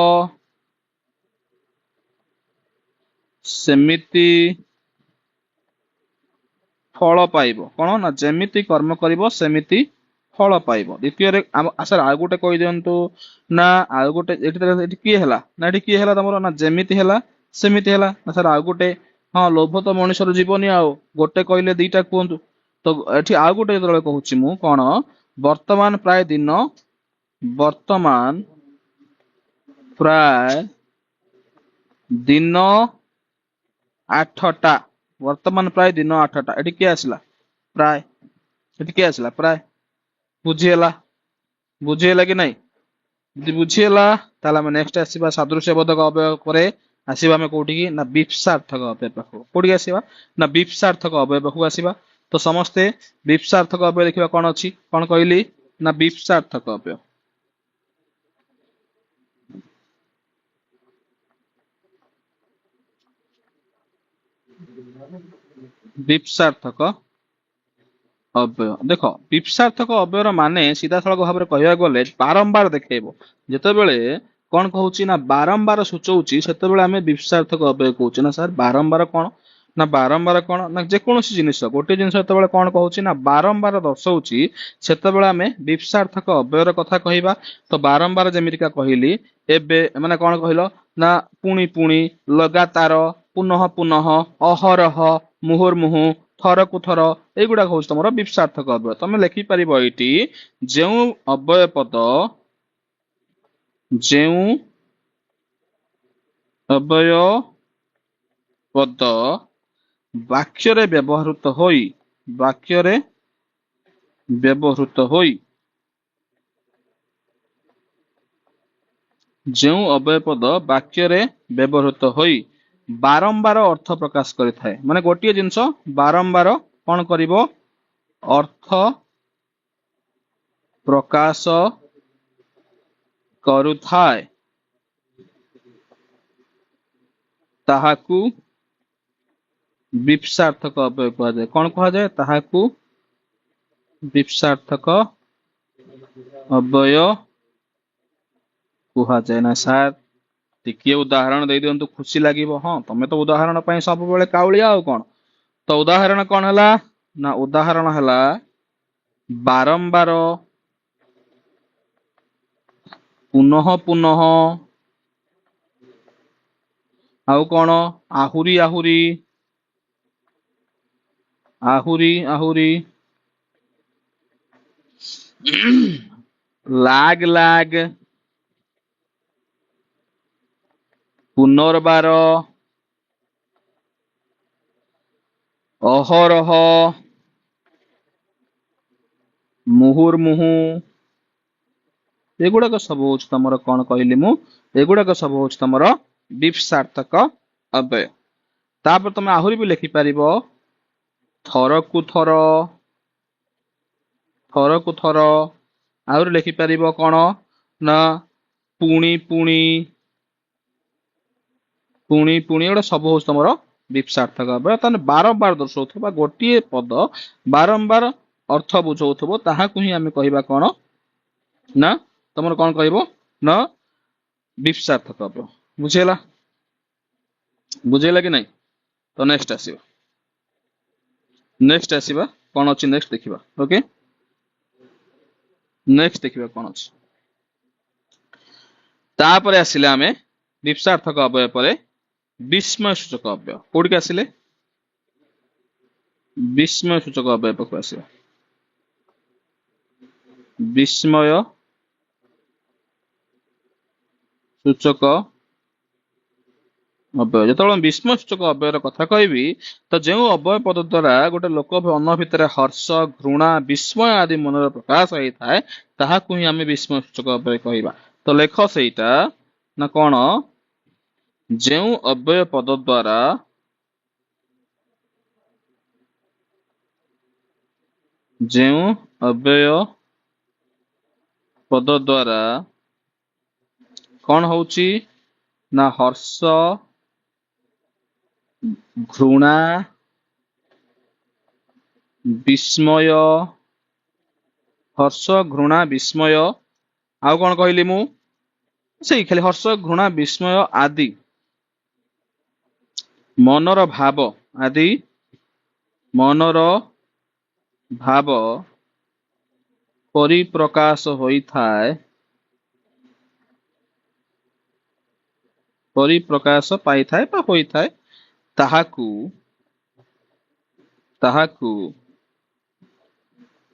ସେମିତି ଫଳ ପାଇବ। କଣ ନା ଯେମିତି କର୍ମ କରିବ ସେମିତି ଫଳ ପାଇବ। ଦ୍ୱିତୀୟରେ ଆମ ସାର୍ ଆଉ ଗୋଟେ କହିଦିଅନ୍ତୁ ନା, ଆଉ ଗୋଟେ ଏଠି, ଏଠି କିଏ ହେଲା ନା, ଏଠି କିଏ ହେଲା ତମର ନା ଯେମିତି ହେଲା ସେମିତି ହେଲା ନା ସାର୍ ଆଉ ଗୋଟେ। ହଁ, ଲୋଭ ତ ମଣିଷର ଜୀବନି, ଆଉ ଗୋଟେ କହିଲେ ଦିଟା କୁହନ୍ତୁ। ତ ଏଠି ଆଉ ଗୋଟେ ଯେତେବେଳେ କହୁଛି ମୁଁ କଣ, ବର୍ତ୍ତମାନ ପ୍ରାୟ ଦିନ, ବର୍ତ୍ତମାନ ପ୍ରାୟ ଦିନ 8ଟା, ବର୍ତ୍ତମାନ ପ୍ରାୟ ଦିନ 8ଟା। ଏଠି କିଏ ଆସିଲା? ପ୍ରାୟ। ଏଠି କିଏ ଆସିଲା? ପ୍ରାୟ। ବୁଝିହେଲା? ବୁଝିହେଲା କି ନାଇଁ? ଯଦି ବୁଝିହେଲା ତାହେଲେ ଆମେ ନେକ୍ସଟ ଆସିବା ସାଦୃଶ୍ୟ ବୋଧକ ଅବ୍ୟୟ ପରେ ଆସିବା ଆମେ କୋଉଠିକି ନା ବିପ୍ସାର୍ଥକ ଅବ୍ୟୟ ପାଖକୁ। କୋଉଠିକି ଆସିବା ନା ବିପ୍ସାର୍ଥକ ଅବ୍ୟୟ ପାଖକୁ ଆସିବା। ତ ସମସ୍ତେ ବିପ୍ସାର୍ଥକ ଅବ୍ୟୟ ଦେଖିବା କଣ ଅଛି। କଣ କହିଲି ନା ବିପ୍ସାର୍ଥକ ଅବ୍ୟୟ। ବିପ୍ସାର୍ଥକ ଅବ୍ୟୟ। ଦେଖ, ବିପ୍ସାର୍ଥକ ଅବ୍ୟୟର ମାନେ ସିଧାସଳଖ ଭାବରେ କହିବାକୁ ଗଲେ ବାରମ୍ବାର ଦେଖେଇବ। ଯେତେବେଳେ କଣ କହୁଛି ନା ବାରମ୍ବାର ସୂଚଉଛି, ସେତେବେଳେ ଆମେ ବିପ୍ସାର୍ଥକ ଅବ୍ୟୟ କହୁଛେ। ନା ସାର୍ ବାରମ୍ବାର କଣ? ନା ବାରମ୍ବାର କଣ? ନା ଯେକୌଣସି ଜିନିଷ, ଗୋଟେ ଜିନିଷ ଯେତେବେଳେ କଣ କହୁଛି ନା ବାରମ୍ବାର ଦର୍ଶଉଛି, ସେତେବେଳେ ଆମେ ବିପ୍ସାର୍ଥକ ଅବ୍ୟୟର କଥା କହିବା। ତ ବାରମ୍ବାର ଯେମିତିକା କହିଲି ଏବେ, ମାନେ କଣ କହିଲ ନା ପୁଣି ପୁଣି, ଲଗାତାର, ପୁନଃ ପୁନଃ, ଅହରହ, ମୁହୁର୍ମୁହୁ, ଥରକୁ ଥର, ଏଇଗୁଡାକ ହଉଛି ତମର ବିପ୍ସାର୍ଥକ ଅବ୍ୟୟ। ତମେ ଲେଖିପାରିବ ଏଇଠି ଯେଉଁ ଅବ୍ୟୟ ପଦ, ଯେଉଁ ଅବ୍ୟୟ ପଦ ବାକ୍ୟରେ ବ୍ୟବହୃତ ହୋଇ, ବାକ୍ୟରେ ବ୍ୟବହୃତ ହୋଇ, ଯେଉଁ ଅବ୍ୟୟ ପଦ ବାକ୍ୟରେ ବ୍ୟବହୃତ ହୋଇ ବାରମ୍ବାର ଅର୍ଥ ପ୍ରକାଶ କରିଥାଏ, ମାନେ ଗୋଟିଏ ଜିନିଷ ବାରମ୍ବାର କଣ କରିବ, ଅର୍ଥ ପ୍ରକାଶ କରୁଥାଏ, ତାହାକୁ ବିପ୍ସାର୍ଥକ ଅବ୍ୟୟ କୁହାଯାଏ। କଣ କୁହାଯାଏ? ତାହାକୁ ବିପ୍ସାର୍ଥକ ଅବ୍ୟୟ କୁହାଯାଏ। ନା ସାର୍ ଟିକିଏ ଉଦାହରଣ ଦେଇ ଦିଅନ୍ତୁ, ଖୁସି ଲାଗିବ। ହଁ, ତମେ ତ ଉଦାହରଣ ପାଇଁ ସବୁବେଳେ କାଉଳିଆ ଆଉ କଣ। ତ ଉଦାହରଣ କଣ ହେଲା ନା ଉଦାହରଣ ହେଲା ବାରମ୍ବାର, ପୁନଃ ପୁନଃ, ଆଉ କଣ, ଆହୁରି ଆହୁରି, ଆହୁରି ଆହୁରି, ଲାଗ ଲାଗ, ପୁନର୍ବାର, ଅହରହ, ମୁହୁର୍ମୁହୁ, ଏଗୁଡାକ ସବୁ ହଉଛି ତମର କଣ କହିଲି ମୁଁ, ଏଗୁଡାକ ସବୁ ହଉଛି ତମର ବିପ୍ସାର୍ଥକ ଅବ୍ୟୟ। ତାପରେ ତମେ ଆହୁରି ବି ଲେଖିପାରିବ ଥରକୁ ଥର, ଥରକୁ ଥର, ଆହୁରି ଲେଖିପାରିବ କଣ ନା ପୁଣି ପୁଣି, ପୁଣି ପୁଣି, ଏଗୁଡା ସବୁ ହଉଛି ତମର ବିପ୍ସାର୍ଥକ ଅବ୍ୟୟ। ତାହେଲେ ବାରମ୍ବାର ଦର୍ଶଉଥିବ ବା ଗୋଟିଏ ପଦ ବାରମ୍ବାର ଅର୍ଥ ବୁଝଉଥିବ, ତାହାକୁ ହିଁ ଆମେ କହିବା କଣ ନା ତମର କଣ କହିବ ନା ବିପ୍ସାର୍ଥକ ଅବ୍ୟୟ। ବୁଝିହେଲା? ବୁଝିହେଲା କି ନାଇଁ? ତ ନେକ୍ସଟ ଆସିବା, ନେକ୍ସଟ ଆସିବା କଣ ଅଛି ନେକ୍ସଟ ଦେଖିବା। ଓକେ, ନେକ୍ସଟ ଦେଖିବା କଣ ଅଛି। ତାପରେ ଆସିଲେ ଆମେ ବିପ୍ସାର୍ଥକ ଅବ୍ୟୟ ପରେ ବିସ୍ମୟ ସୂଚକ ଅବ୍ୟୟ। କୋଉଠିକି ଆସିଲେ? ବିସ୍ମୟ ସୂଚକ ଅବ୍ୟୟ ପାଖକୁ ଆସିବା। ବିସ୍ମୟ ସୂଚକ ଅବ୍ୟୟ। ଯେତେବେଳେ ମୁଁ ବିସ୍ମୟ ସୂଚକ ଅବ୍ୟୟର କଥା କହିବି, ତ ଯେଉଁ ଅବ୍ୟୟ ପଦ ଦ୍ୱାରା ଗୋଟେ ଲୋକ ମନ ଭିତରେ ହର୍ଷ, ଘୃଣା, ବିସ୍ମୟ ଆଦି ମନର ପ୍ରକାଶ ହେଇଥାଏ, ତାହାକୁ ହିଁ ଆମେ ବିସ୍ମୟ ସୂଚକ ଅବ୍ୟୟ କହିବା। ତ ଲେଖ ସେଇଟା ନା କଣ, ଯେଉଁ ଅବ୍ୟୟ ପଦ ଦ୍ୱାରା, ଯେଉଁ ଅବ୍ୟୟ ପଦ ଦ୍ୱାରା କଣ ହଉଛି ନା ହର୍ଷ, ଘୃଣା, ବିସ୍ମୟ, ହର୍ଷ, ଘୃଣା, ବିସ୍ମୟ, ଆଉ କଣ କହିଲି ମୁଁ, ସେଇ ଖାଲି ହର୍ଷ, ଘୃଣା, ବିସ୍ମୟ ଆଦି ମନର ଭାବ ଆଦି ମନର ଭାବ ପରିପ୍ରକାଶ ହୋଇଥାଏ, ପରିପ୍ରକାଶ ପାଇଥାଏ ବା ହୋଇଥାଏ, ତାହାକୁ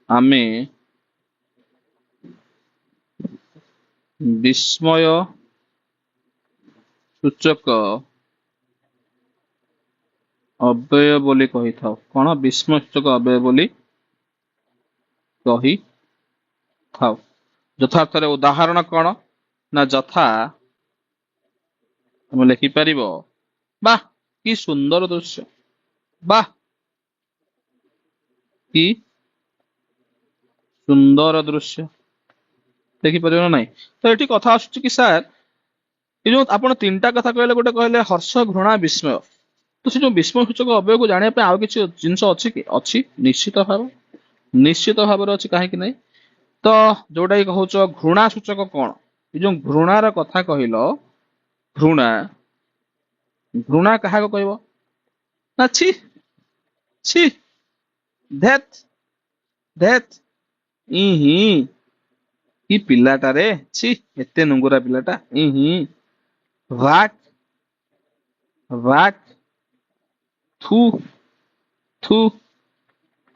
ଆମେ ବିସ୍ମୟ ସୂଚକ ଅବ୍ୟୟ ବୋଲି କହିଥାଉ। କଣ? ବିସ୍ମୟ ସୂଚକ ଅବ୍ୟୟ ବୋଲି କହିଥାଉ। ଯଥାର୍ଥରେ ଉଦାହରଣ କଣ ନା ଯଥା ତମେ ଲେଖିପାରିବ, ବାহ କି ସୁନ୍ଦର ଦୃଶ୍ୟ, ବାହ କି ସୁନ୍ଦର ଦୃଶ୍ୟ, ଦେଖିପାରିବ ନା ନାଇଁ? ତ ଏଠି କଥା ଆସୁଛି କି ସାର୍, ଏ ଯୋଉ ଆପଣ ତିନିଟା କଥା କହିଲେ, ଗୋଟେ କହିଲେ ହର୍ଷ, ଘୃଣା, ବିସ୍ମୟ, ତ ସେ ଯୋଉ ବିସ୍ମୟ ସୂଚକ ଅବ୍ୟୟକୁ ଜାଣିବା ପାଇଁ ଆଉ କିଛି ଜିନିଷ ଅଛି କି? ଅଛି, ନିଶ୍ଚିତ ଭାବେ, ନିଶ୍ଚିତ ଭାବରେ ଅଛି, କାହିଁକି ନାଇଁ? ତ ଯୋଉଟା କି କହୁଛ ଘୃଣା ସୂଚକ କଣ? ଏ ଯୋଉ ଘୃଣାର କଥା କହିଲ, ଘୃଣା, ଘୃଣା କାହାକୁ କହିବ ନା ଛି ଛି, ଧେତ୍ ଧେତ୍, ଇହିଁ କି ପିଲାଟାରେ, ଛି ଏତେ ନୁଙ୍ଗୁରା ପିଲାଟା, ଇହିଁ, ଭାକ୍ ଭାକ୍, ଥୁ ଥୁ,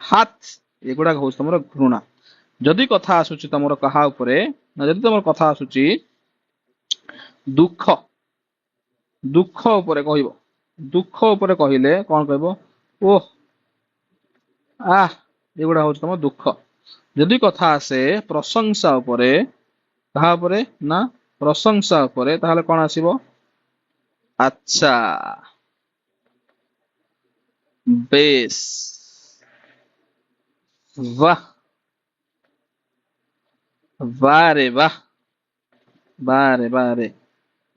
ହାତ, ଏଗୁଡାକ ହଉଛି ତମର ଘୃଣା। ଯଦି କଥା ଆସୁଛି ତମର କାହା ଉପରେ ନା, ଯଦି ତମର କଥା ଆସୁଛି ଦୁଃଖ, ଦୁଃଖ ଉପରେ କହିବ, ଦୁଃଖ ଉପରେ କହିଲେ କଣ କହିବ? ଓହ ଆহ, ଏଗୁଡା ହଉଛି ତମ ଦୁଃଖ। ଯଦି କଥା ଆସେ ପ୍ରଶଂସା ଉପରେ, କାହା ଉପରେ ନା ପ୍ରଶଂସା ଉପରେ, ତାହେଲେ କଣ ଆସିବ? ଆଚ୍ଛା, ବେଶ, ବାহ ବାରେ ବାହ, ବାରେ ବାରେ,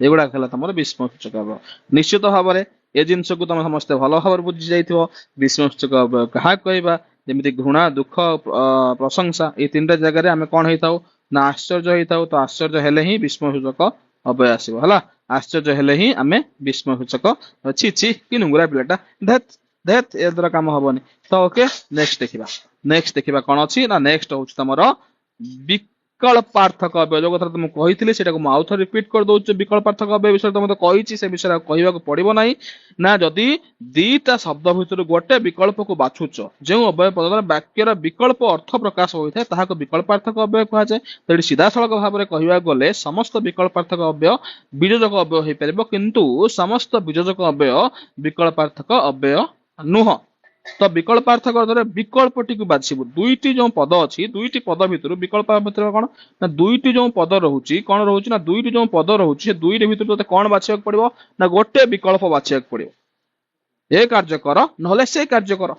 ଏଗୁଡାକ ହେଲା ତମର ବିସ୍ମୟ ସୂଚକ ଅବ୍ୟୟ। ନିଶ୍ଚିତ ଭାବରେ ଏ ଜିନିଷକୁ ତମେ ସମସ୍ତେ ଭଲ ଭାବରେ ବୁଝି ଯାଇଥିବ। ବିସ୍ମୟ ସୂଚକ ଅବ୍ୟୟ କାହାକୁ କହିବା? ଯେମିତି ଘୃଣା, ଦୁଃଖ, ପ୍ରଶଂସା, ଏଇ ତିନିଟା ଜାଗାରେ ଆମେ କଣ ହେଇଥାଉ ନା ଆଶ୍ଚର୍ଯ୍ୟ ହେଇଥାଉ। ତ ଆଶ୍ଚର୍ଯ୍ୟ ହେଲେ ହିଁ ବିସ୍ମୟ ସୂଚକ ଅବ୍ୟୟ ଆସିବ। ହେଲା, ଆଶ୍ଚର୍ଯ୍ୟ ହେଲେ ହିଁ ଆମେ ବିସ୍ମୟ ସୂଚକ, ଛି ଛି କି ନୁଙ୍ଗୁରା ପିଲାଟା, ଧେତ୍ ଧେତ୍, ଏ ଦ୍ୱାରା କାମ ହବନି। ତ ଓକେ, ନେକ୍ସଟ ଦେଖିବା। ନେକ୍ସଟ ଦେଖିବା କଣ ଅଛି ନା, ନେକ୍ସଟ ହଉଛି ତମର ବିକଳ୍ପାର୍ଥକ ଅବ୍ୟୟ। ଯୋଉ କଥା ମୁଁ କହିଥିଲି ସେଇଟାକୁ ମୁଁ ଆଉଥରେ ରିପିଟ କରିଦଉଛି। ବିକଳ୍ପାର୍ଥକ ଅବ୍ୟୟ ବିଷୟରେ ତ ମତେ କହିଛି, ସେ ବିଷୟରେ ଆଉ କହିବାକୁ ପଡିବ ନାହିଁ। ନା ଯଦି ଦିଟା ଶବ୍ଦ ଭିତରୁ ଗୋଟେ ବିକଳ୍ପକୁ ବାଛୁଛ, ଯେଉଁ ଅବ୍ୟୟ ପଦ ଦ୍ୱାରା ବାକ୍ୟର ବିକଳ୍ପ ଅର୍ଥ ପ୍ରକାଶ ହୋଇଥାଏ ତାହାକୁ ବିକଳ୍ପାର୍ଥକ ଅବ୍ୟୟ କୁହାଯାଏ। ତ ଏଠି ସିଧାସଳଖ ଭାବରେ କହିବାକୁ ଗଲେ ସମସ୍ତ ବିକଳ୍ପାର୍ଥକ ଅବ୍ୟୟ ବିଯୋଜକ ଅବ୍ୟୟ ହେଇପାରିବ, କିନ୍ତୁ ସମସ୍ତ ବିଯୋଜକ ଅବ୍ୟୟ ବିକଳ୍ପାର୍ଥକ ଅବ୍ୟୟ ନୁହଁ। ତ ବିକଳ୍ପାର୍ଥକ ଅର୍ଥରେ ବିକଳ୍ପଟିକୁ ବାଛିବୁ। ଦୁଇଟି ଯୋଉ ପଦ ଅଛି, ଦୁଇଟି ପଦ ଭିତରୁ ବିକଳ୍ପ ଭିତରେ କଣ ନା ଦୁଇଟି ଯୋଉ ପଦ ରହୁଛି, କଣ ରହୁଛି ନା ଦୁଇଟି ଯୋଉ ପଦ ରହୁଛି, ସେ ଦୁଇଟି ଭିତରୁ ତତେ କଣ ବାଛିବାକୁ ପଡିବ ନା ଗୋଟେ ବିକଳ୍ପ ବାଛିବାକୁ ପଡିବ। ଏ କାର୍ଯ୍ୟ କର ନହେଲେ ସେ କାର୍ଯ୍ୟ କର,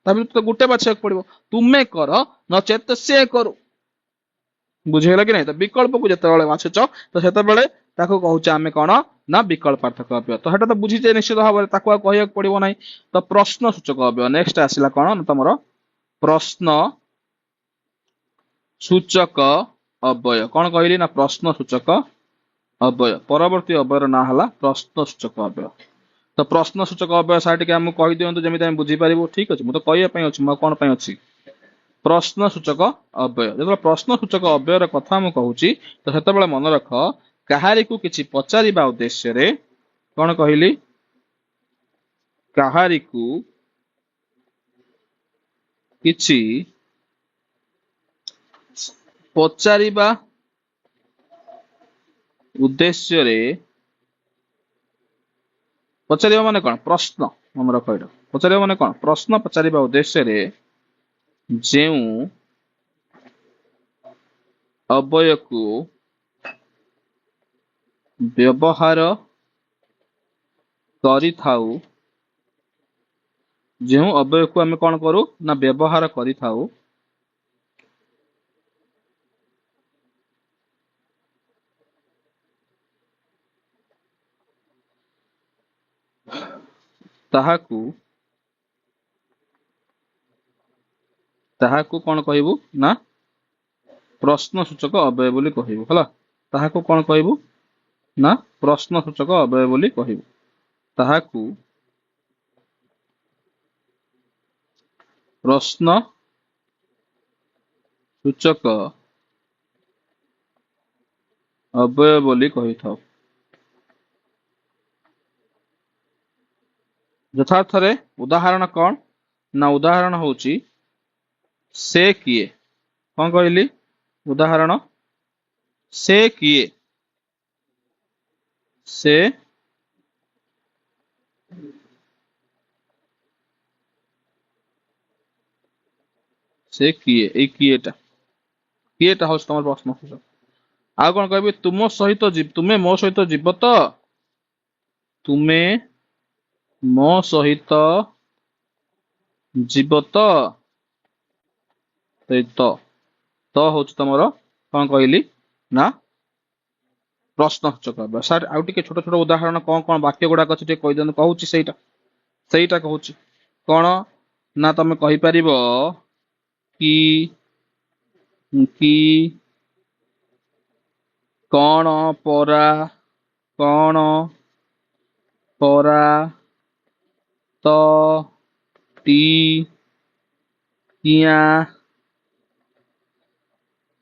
ତା ଭିତରୁ ତତେ ଗୋଟେ ବାଛିବାକୁ ପଡିବ। ତୁମେ କର ନଚେତ ସେ କରୁ। ବୁଝିହେଲା କି ନାଇଁ? ତ ବିକଳ୍ପକୁ ଯେତେବେଳେ ବାଛୁଛ ତ ସେତେବେଳେ ତାକୁ କହୁଛେ ଆମେ କଣ ନା ବିକଳ୍ପାର୍ଥକ ଅବ୍ୟୟ। ତ ସେଟା ତ ବୁଝିଛେ ନିଶ୍ଚିତ ଭାବରେ, ତାକୁ ଆଉ କହିବାକୁ ପଡିବ ନାହିଁ। ତ ପ୍ରଶ୍ନ ସୂଚକ ଅବ୍ୟୟ। ନେକ୍ସଟ ଆସିଲା କଣ ନା ତମର ପ୍ରଶ୍ନ ସୂଚକ ଅବ୍ୟୟ। କଣ କହିଲି ନା ପ୍ରଶ୍ନ ସୂଚକ ଅବ୍ୟୟ। ପରବର୍ତ୍ତୀ ଅବ୍ୟୟର ନାଁ ହେଲା ପ୍ରଶ୍ନ ସୂଚକ ଅବ୍ୟୟ। ତ ପ୍ରଶ୍ନ ସୂଚକ ଅବ୍ୟୟ ସାର୍ ଟିକେ ଆମକୁ କହିଦିଅନ୍ତୁ ଯେମିତି ଆମେ ବୁଝିପାରିବୁ। ଠିକ ଅଛି, ମୁଁ ତ କହିବା ପାଇଁ ଅଛି, ମୁଁ ଆଉ କଣ ପାଇଁ ଅଛି? ପ୍ରଶ୍ନ ସୂଚକ ଅବ୍ୟୟ। ଯେତେବେଳେ ପ୍ରଶ୍ନ ସୂଚକ ଅବ୍ୟୟର କଥା ମୁଁ କହୁଛି ତ ସେତେବେଳେ ମନେ ରଖ କାହାରିକୁ କିଛି ପଚାରିବା ଉଦ୍ଦେଶ୍ୟରେ, କଣ କହିଲି? କାହାରିକୁ କିଛି ପଚାରିବା ଉଦ୍ଦେଶ୍ୟରେ, ପଚାରିବା ମାନେ କଣ? ପ୍ରଶ୍ନ। ମନେ ରଖ ଏଇଟା, ପଚାରିବା ମାନେ କଣ? ପ୍ରଶ୍ନ ପଚାରିବା ଉଦ୍ଦେଶ୍ୟରେ ଯେଉଁ ଅବ୍ୟୟକୁ ବ୍ୟବହାର କରିଥାଉ, ଯେଉଁ ଅବ୍ୟୟକୁ ଆମେ କଣ କରୁ ନା ବ୍ୟବହାର କରିଥାଉ, ତାହାକୁ କଣ କହିବୁ ନା ପ୍ରଶ୍ନ ସୂଚକ ଅବ୍ୟୟ ବୋଲି କହିବୁ। ହେଲା, ତାହାକୁ କଣ କହିବୁ ନା ପ୍ରଶ୍ନ ସୂଚକ ଅବ୍ୟୟ ବୋଲି କହିବୁ। ତାହାକୁ ପ୍ରଶ୍ନ ସୂଚକ ଅବ୍ୟୟ ବୋଲି କହିଥାଉ। ଯଥାର୍ଥରେ ଉଦାହରଣ କଣ ନା ଉଦାହରଣ ହଉଛି ସେ କିଏ। କଣ କହିଲି? ଉଦାହରଣ ସେ କିଏ, ସେ ସେ କିଏ, ଏଇ କିଏଟା, କିଏଟା ହଉଛି ତମର ପ୍ରଶ୍ନ ସୂଚକ। ଆଉ କଣ କହିବି? ତୁମ ସହିତ ତୁମେ ମୋ ସହିତ ଯିବ ତ, ତୁମେ ମୋ ସହିତ ଯିବ ତ, ଏଇ ତ, ତ ହଉଛି ତମର କଣ କହିଲି ନା ପ୍ରଶ୍ନ ସୂଚକ ଅବ୍ୟୟ। ସାର୍ ଆଉ ଟିକେ ଛୋଟ ଛୋଟ ଉଦାହରଣ କଣ କଣ ବାକ୍ୟ ଗୁଡାକ ଅଛି ଟିକେ କହିଦିଅନ୍ତୁ। କହୁଛି ସେଇଟା, ସେଇଟା କହୁଛି କଣ ନା ତମେ କହିପାରିବ କି, କି, କଣ, ପରା, କଣ, ପରା, ତ, ଟି, କିଆଁ,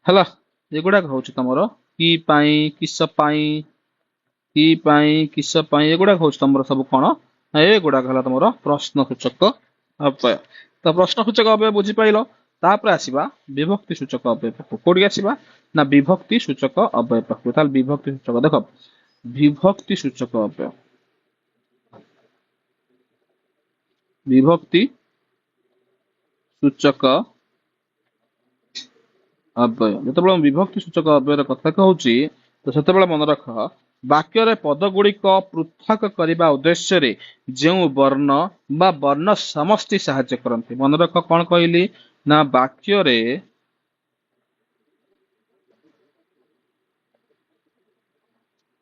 ହେଲା। ଏଗୁଡାକ ହଉଛି ତମର କି ପାଇଁ, କିସ ପାଇଁ, କି ପାଇଁ, କିସ ପାଇଁ, ଏଗୁଡାକ ହଉଛି ତମର ସବୁ କଣ? ଏଗୁଡାକ ହେଲା ତମର ପ୍ରଶ୍ନ ସୂଚକ ଅବ୍ୟୟ। ତ ପ୍ରଶ୍ନ ସୂଚକ ଅବ୍ୟୟ ବୁଝିପାଇଲ। ତାପରେ ଆସିବା ବିଭକ୍ତି ସୂଚକ ଅବ୍ୟୟ ପାଖକୁ। କୋଉଠି ଆସିବା ନା ବିଭକ୍ତି ସୂଚକ ଅବ୍ୟୟ ପାଖକୁ। ତାହେଲେ ବିଭକ୍ତି ସୂଚକ ଦେଖ, ବିଭକ୍ତି ସୂଚକ ଅବ୍ୟୟ, ବିଭକ୍ତି ସୂଚକ ଅବ୍ୟୟ। ଯେତେବେଳେ ମୁଁ ବିଭକ୍ତି ସୂଚକ ଅବ୍ୟୟର କଥା କହୁଛି ତ ସେତେବେଳେ ମନେ ରଖ, ବାକ୍ୟରେ ପଦ ଗୁଡ଼ିକ ପୃଥକ କରିବା ଉଦ୍ଦେଶ୍ୟରେ ଯେଉଁ ବର୍ଣ୍ଣ ବା ବର୍ଣ୍ଣ ସମଷ୍ଟି ସାହାଯ୍ୟ କରନ୍ତି। ମନେ ରଖ କଣ କହିଲି ନା ବାକ୍ୟରେ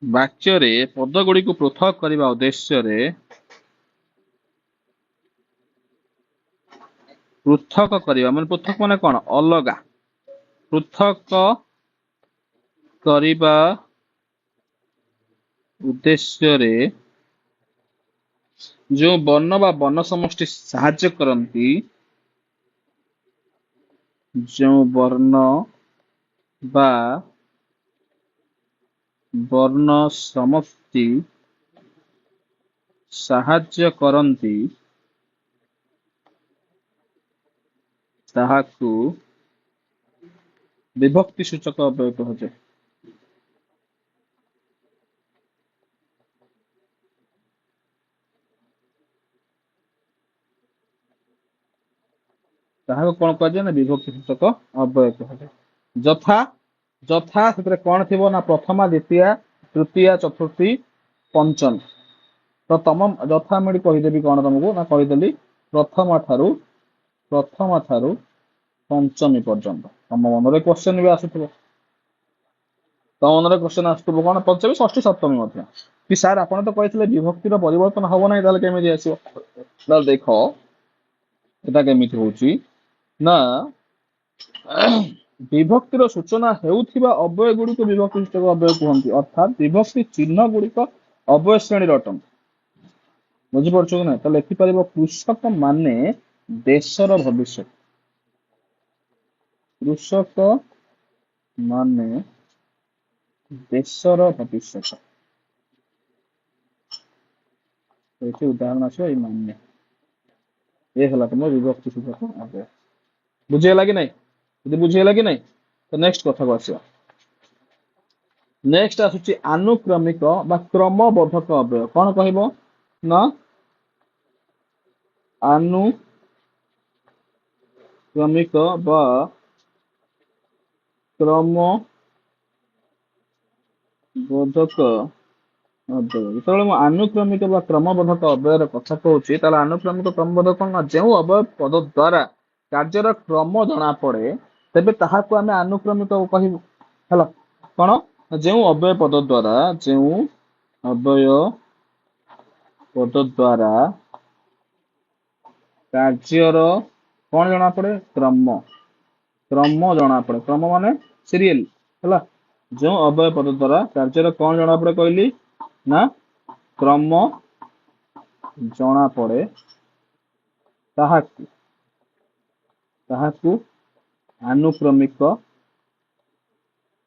ବାକ୍ୟରେ ପଦ ଗୁଡ଼ିକୁ ପୃଥକ କରିବା ଉଦ୍ଦେଶ୍ୟରେ, ପୃଥକ କରିବା ମାନେ ପୃଥକ ମାନେ କଣ? ଅଲଗା। ପୃଥକ କରିବା ଉଦ୍ଦେଶ୍ୟରେ ଯେଉଁ ବର୍ଣ୍ଣ ବା ବର୍ଣ୍ଣ ସମଷ୍ଟି ସାହାଯ୍ୟ କରନ୍ତି, ଯେଉଁ ବର୍ଣ୍ଣ ବା ବର୍ଣ୍ଣ ସମଷ୍ଟି ସାହାଯ୍ୟ କରନ୍ତି ତାହାକୁ ବିଭକ୍ତି ସୂଚକ ଅବ୍ୟୟ କୁହାଯାଏ। ତାହାକୁ କଣ କୁହାଯାଏ ନା ବିଭକ୍ତି ସୂଚକ ଅବ୍ୟୟ କୁହାଯାଏ। ଯଥା, ଯଥା ସେଥିରେ କଣ ଥିବ ନା ପ୍ରଥମା, ଦ୍ୱିତୀୟା, ତୃତୀୟା, ଚତୁର୍ଥୀ, ପଞ୍ଚମୀ। ତ ତମ ଯଥା ମୁଁ ଏଠି କହିଦେବି କଣ ତମକୁ ନା କହିଦେଲି ପ୍ରଥମ ଠାରୁ ପଞ୍ଚମୀ ପର୍ଯ୍ୟନ୍ତ। ତମ ମନରେ କ୍ୱେଶ୍ଚନ ବି ଆସୁଥିବ, ତମ ମନରେ କ୍ୱେଶ୍ଚନ ଆସୁଥିବ କଣ ପଞ୍ଚମୀ, ଷଷ୍ଠୀ, ସପ୍ତମୀ ମଧ୍ୟ। କି ସାର୍ ଆପଣ ତ କହିଥିଲେ ବିଭକ୍ତିର ପରିବର୍ତ୍ତନ ହବ ନାହିଁ, ତାହେଲେ କେମିତି ଆସିବ? ତାହେଲେ ଦେଖ ଏଟା କେମିତି ହଉଛି ନା ବିଭକ୍ତିର ସୂଚନା ହେଉଥିବା ଅବ୍ୟୟ ଗୁଡ଼ିକୁ ବିଭକ୍ତି ସୂଚକ ଅବ୍ୟୟ କୁହନ୍ତି। ଅର୍ଥାତ୍ ବିଭକ୍ତି ଚିହ୍ନ ଗୁଡ଼ିକ ଅବ୍ୟୟ ଶ୍ରେଣୀର ଅଟନ୍ତି। ବୁଝିପାରୁଛ କି ନାଇଁ? ତାହେଲେ ଲେଖିପାରିବ କୃଷକ ମାନେ ଦେଶର ଭବିଷ୍ୟତ। କୃଷକ ମାନେ ଦେଶର ଭବିଷ୍ୟତ। ଏଠି ଉଦାହରଣ ଆସିବ ଏଇ ମାନେ। ଏ ହେଲା ତମ ବିଭକ୍ତି ସୂଚକ ଅବ୍ୟୟ। ବୁଝିହେଲା କି ନାଇଁ? ଯଦି ବୁଝିହେଲା କି ନାଇଁ ତ ନେକ୍ସଟ କଥାକୁ ଆସିବା। ନେକ୍ସଟ ଆସୁଛି ଆନୁକ୍ରମିକ ବା କ୍ରମବୋଧକ ଅବ୍ୟୟ। କଣ କହିବ ନା ଆନୁକ୍ରମିକ ବା କ୍ରମବୋଧକ ଅବ୍ୟୟ। ଯେତେବେଳେ ମୁଁ ଆନୁକ୍ରମିକ ବା କ୍ରମବୋଧକ ଅବ୍ୟୟର କଥା କହୁଛି ତାହେଲେ ଆନୁକ୍ରମିକ କ୍ରମବୋଧକ କଣ ନା ଯେଉଁ ଅବ୍ୟୟ ପଦ ଦ୍ୱାରା କାର୍ଯ୍ୟର କ୍ରମ ଜଣା ପଡେ ତେବେ ତାହାକୁ ଆମେ ଆନୁକ୍ରମିକ କହିବୁ। ହେଲା କଣ? ଯେଉଁ ଅବ୍ୟୟ ପଦ ଦ୍ୱାରା, ଯେଉଁ ଅବ୍ୟୟ ପଦ ଦ୍ୱାରା କାର୍ଯ୍ୟର କଣ ଜଣା ପଡେ? କ୍ରମ, କ୍ରମ ଜଣା ପଡେ। କ୍ରମ ମାନେ ସିରିଏଲ। ହେଲା, ଯେଉଁ ଅବ୍ୟୟ ପଦ ଦ୍ୱାରା କାର୍ଯ୍ୟର କଣ ଜଣା ପଡେ କହିଲି ନା କ୍ରମ ଜଣା ପଡେ, ତାହାକୁ ଆନୁକ୍ରମିକ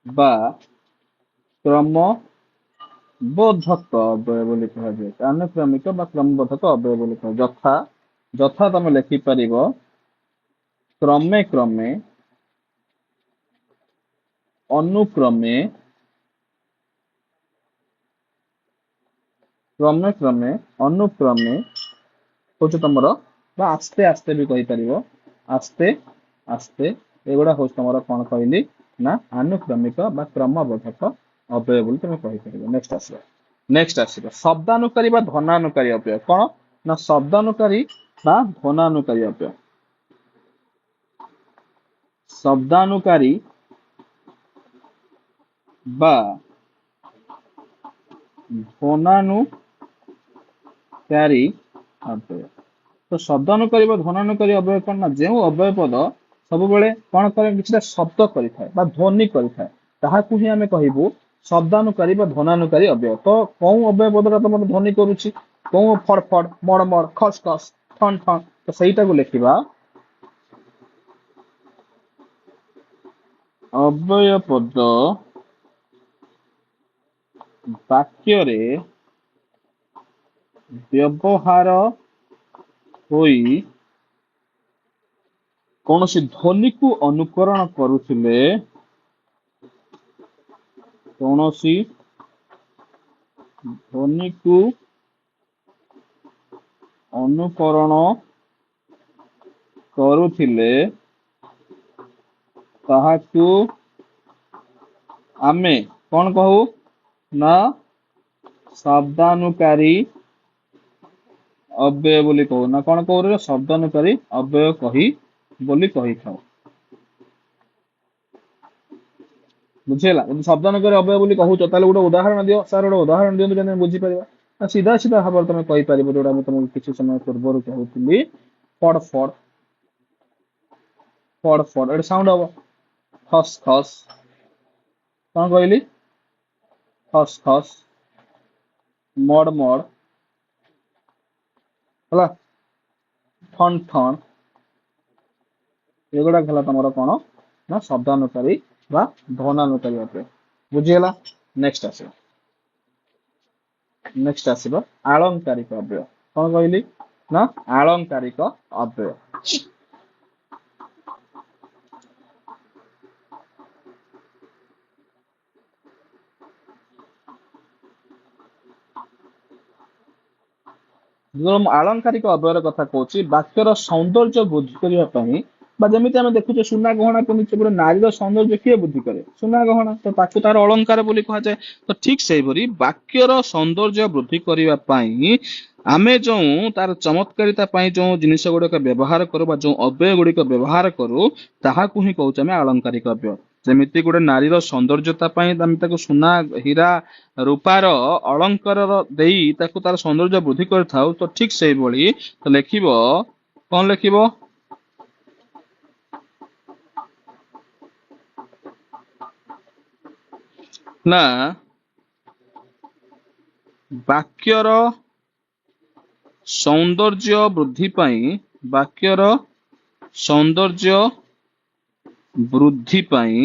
ବା କ୍ରମବୋଧକ ଅବ୍ୟୟ ବୋଲି କୁହାଯାଏ। ଆନୁକ୍ରମିକ ବା କ୍ରମବୋଧକ ଅବ୍ୟୟ ବୋଲି କୁହାଯାଏ। ଯଥା ତମେ ଲେଖିପାରିବ କ୍ରମେ କ୍ରମେ, ଅନୁକ୍ରମେ, କ୍ରମେ କ୍ରମେ, ଅନୁକ୍ରମେ ହଉଛି ତମର, ବା ଆସ୍ତେ ଆସ୍ତେ ବି କହିପାରିବ, ଆସ୍ତେ ଆସ୍ତେ। ଏଗୁଡା ହଉଛି ତମର କଣ କହିଲି ନା ଆନୁକ୍ରମିକ ବା କ୍ରମବୋଧକ ଅବ୍ୟୟ ବୋଲି ତମେ କହିପାରିବ। ନେକ୍ସଟ ଆସିବ, ନେକ୍ସଟ ଆସିବ ଶବ୍ଦାନୁକାରୀ ବା ଧ୍ୱନାନୁକାରୀ ଅବ୍ୟୟ। କଣ ନା ଶବ୍ଦାନୁକାରୀ ବା ଧ୍ୱନାନୁକାରୀ ଅବ୍ୟୟ। ଶବ୍ଦାନୁକାରୀ ବା ଧ୍ୱନାନୁକାରୀ ଅବ୍ୟୟ। ତ ଶବ୍ଦାନୁକାରୀ ବା ଧ୍ୱନାନୁକାରୀ ଅବ୍ୟୟ କଣ ନା ଯେଉଁ ଅବ୍ୟୟ ପଦ ସବୁବେଳେ କଣ କରେ, କିଛିଟା ଶବ୍ଦ କରିଥାଏ ବା ଧ୍ୱନି କରିଥାଏ, ତାହାକୁ ହିଁ ଆମେ କହିବୁ ଶବ୍ଦାନୁକାରୀ ବା ଧ୍ୱନାନୁକାରୀ ଅବ୍ୟୟ। ତ କୋଉ ଅବ୍ୟୟ ପଦଟା ତମର ଧ୍ୱନି କରୁଛି, କୋଉ ଫଡ ଫଡ, ମଡ ମଡ, ଖସ ଖସ, ଠଣ ଠଣ, ତ ସେଇଟାକୁ ଲେଖିବା ଅବ୍ୟୟ ପଦ ବାକ୍ୟରେ ବ୍ୟବହାର ହୋଇ କୌଣସି ଧ୍ୱନିକୁ ଅନୁକରଣ କରୁଥିଲେ, କୌଣସି ଧ୍ୱନିକୁ ଅନୁକରଣ କରୁଥିଲେ ତାହାକୁ ଆମେ କଣ କହୁ ନା ଶବ୍ଦାନୁକାରୀ ଅବ୍ୟୟ ବୋଲି କହୁ ନା କଣ କହୁ ରେ? ଶବ୍ଦାନୁକାରୀ ଅବ୍ୟୟ କହି ବୋଲି କହିଥାଉ। ବୁଝିହେଲା? ଯଦି ଶବ୍ଦାନୁକାରୀ ଅବ୍ୟୟ ବୋଲି କହୁଛ ତାହେଲେ ଗୋଟେ ଉଦାହରଣ ଦିଅ ସାର୍, ଗୋଟେ ଉଦାହରଣ ଦିଅନ୍ତୁ ଯେମିତି ଆମେ ବୁଝିପାରିବା। ନା ସିଧା ସିଧା ଭାବରେ ତମେ କହିପାରିବ ଯୋଉଟା ମୁଁ ତମକୁ କିଛି ସମୟ ପୂର୍ବରୁ କହୁଥିଲି। ଫଡ ଫଡ ଫଡ ଫଡ, ଏଠି ସାଉଣ୍ଡ ହବ, ଖସ ଖସ, କଣ କହିଲି? ଖସ ଖସ, ମଡ ମଡ, ହେଲା, ଠଣ ଠଣ, ଏଗୁଡାକ ହେଲା ତମର କଣ ନା ଶବ୍ଦାନୁକାରୀ ବା ଧ୍ୱନାନୁକାରୀ ଅବ୍ୟୟ। ବୁଝିହେଲା? ନେକ୍ସଟ ଆସିବ, ନେକ୍ସଟ ଆସିବ ଆଳଙ୍କାରିକ ଅବ୍ୟୟ। କଣ କହିଲି ନା ଆଳଙ୍କାରିକ ଅବ୍ୟୟ। ଯେତେବେଳେ ମୁଁ ଆଳଙ୍କାରିକ ଅବ୍ୟୟର କଥା କହୁଛି, ବାକ୍ୟର ସୌନ୍ଦର୍ଯ୍ୟ ବୃଦ୍ଧି କରିବା ପାଇଁ, ବା ଯେମିତି ଆମେ ଦେଖୁଛେ ସୁନା ଗହଣା ପିନ୍ଧୁଛେ, ଗୋଟେ ନାରୀର ସୌନ୍ଦର୍ଯ୍ୟ କିଏ ବୃଦ୍ଧି କରେ? ସୁନା ଗହଣା, ତ ତାକୁ ତାର ଅଳଙ୍କାର ବୋଲି କୁହାଯାଏ। ତ ଠିକ ସେଇପରି ବାକ୍ୟର ସୌନ୍ଦର୍ଯ୍ୟ ବୃଦ୍ଧି କରିବା ପାଇଁ ଆମେ ଯୋଉ ତାର ଚମତ୍କାରିତା ପାଇଁ ଯୋଉ ଜିନିଷ ଗୁଡିକ ବ୍ୟବହାର କରୁ ବା ଯୋଉ ଅବ୍ୟୟ ଗୁଡିକ ବ୍ୟବହାର କରୁ, ତାହାକୁ ହିଁ କହୁଛେ ଆମେ ଆଳଙ୍କାରିକ ଅବ୍ୟୟ। ଯେମିତି ଗୋଟେ ନାରୀର ସୌନ୍ଦର୍ଯ୍ୟତା ପାଇଁ ଆମେ ତାକୁ ସୁନା, ହୀରା, ରୂପାର ଅଳଙ୍କାରର ଦେଇ ତାକୁ ତାର ସୌନ୍ଦର୍ଯ୍ୟ ବୃଦ୍ଧି କରିଥାଉ, ତ ଠିକ ସେଇଭଳି ତ ଲେଖିବ, କଣ ଲେଖିବ? ନା ବାକ୍ୟର ସୌନ୍ଦର୍ଯ୍ୟ ବୃଦ୍ଧି ପାଇଁ, ବାକ୍ୟର ସୌନ୍ଦର୍ଯ୍ୟ ବୃଦ୍ଧି ପାଇଁ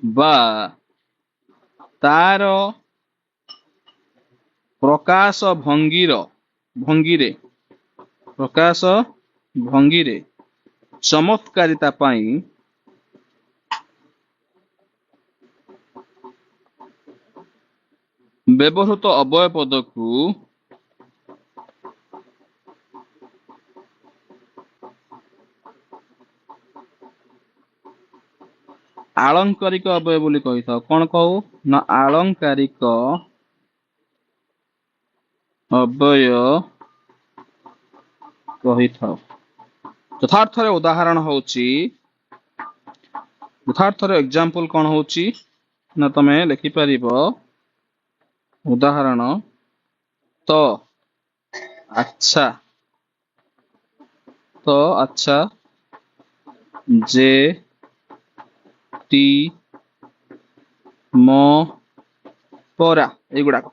ବା ତାର ପ୍ରକାଶ ଭଙ୍ଗୀର, ଭଙ୍ଗୀରେ, ପ୍ରକାଶ ଭଙ୍ଗୀରେ ଚମତ୍କାରିତା ପାଇଁ ବ୍ୟବହୃତ ଅବ୍ୟୟ ପଦକୁ ଆଳଙ୍କାରିକ ଅବ୍ୟୟ ବୋଲି କହିଥାଉ। କଣ କହୁ ନା ଆଳଙ୍କାରିକ ଅବ୍ୟୟ କହିଥାଉ। ଯଥାର୍ଥରେ ଉଦାହରଣ ହଉଛି, ଯଥାର୍ଥରେ ଏକ୍ଜାମ୍ପଲ କଣ ହଉଛି ନା ତମେ ଲେଖିପାରିବ ଉଦାହରଣ ତ ଆଚ୍ଛା, ତ ଆଚ୍ଛା, ଯେ ଟି ମ ପରା, ଏଇଗୁଡାକ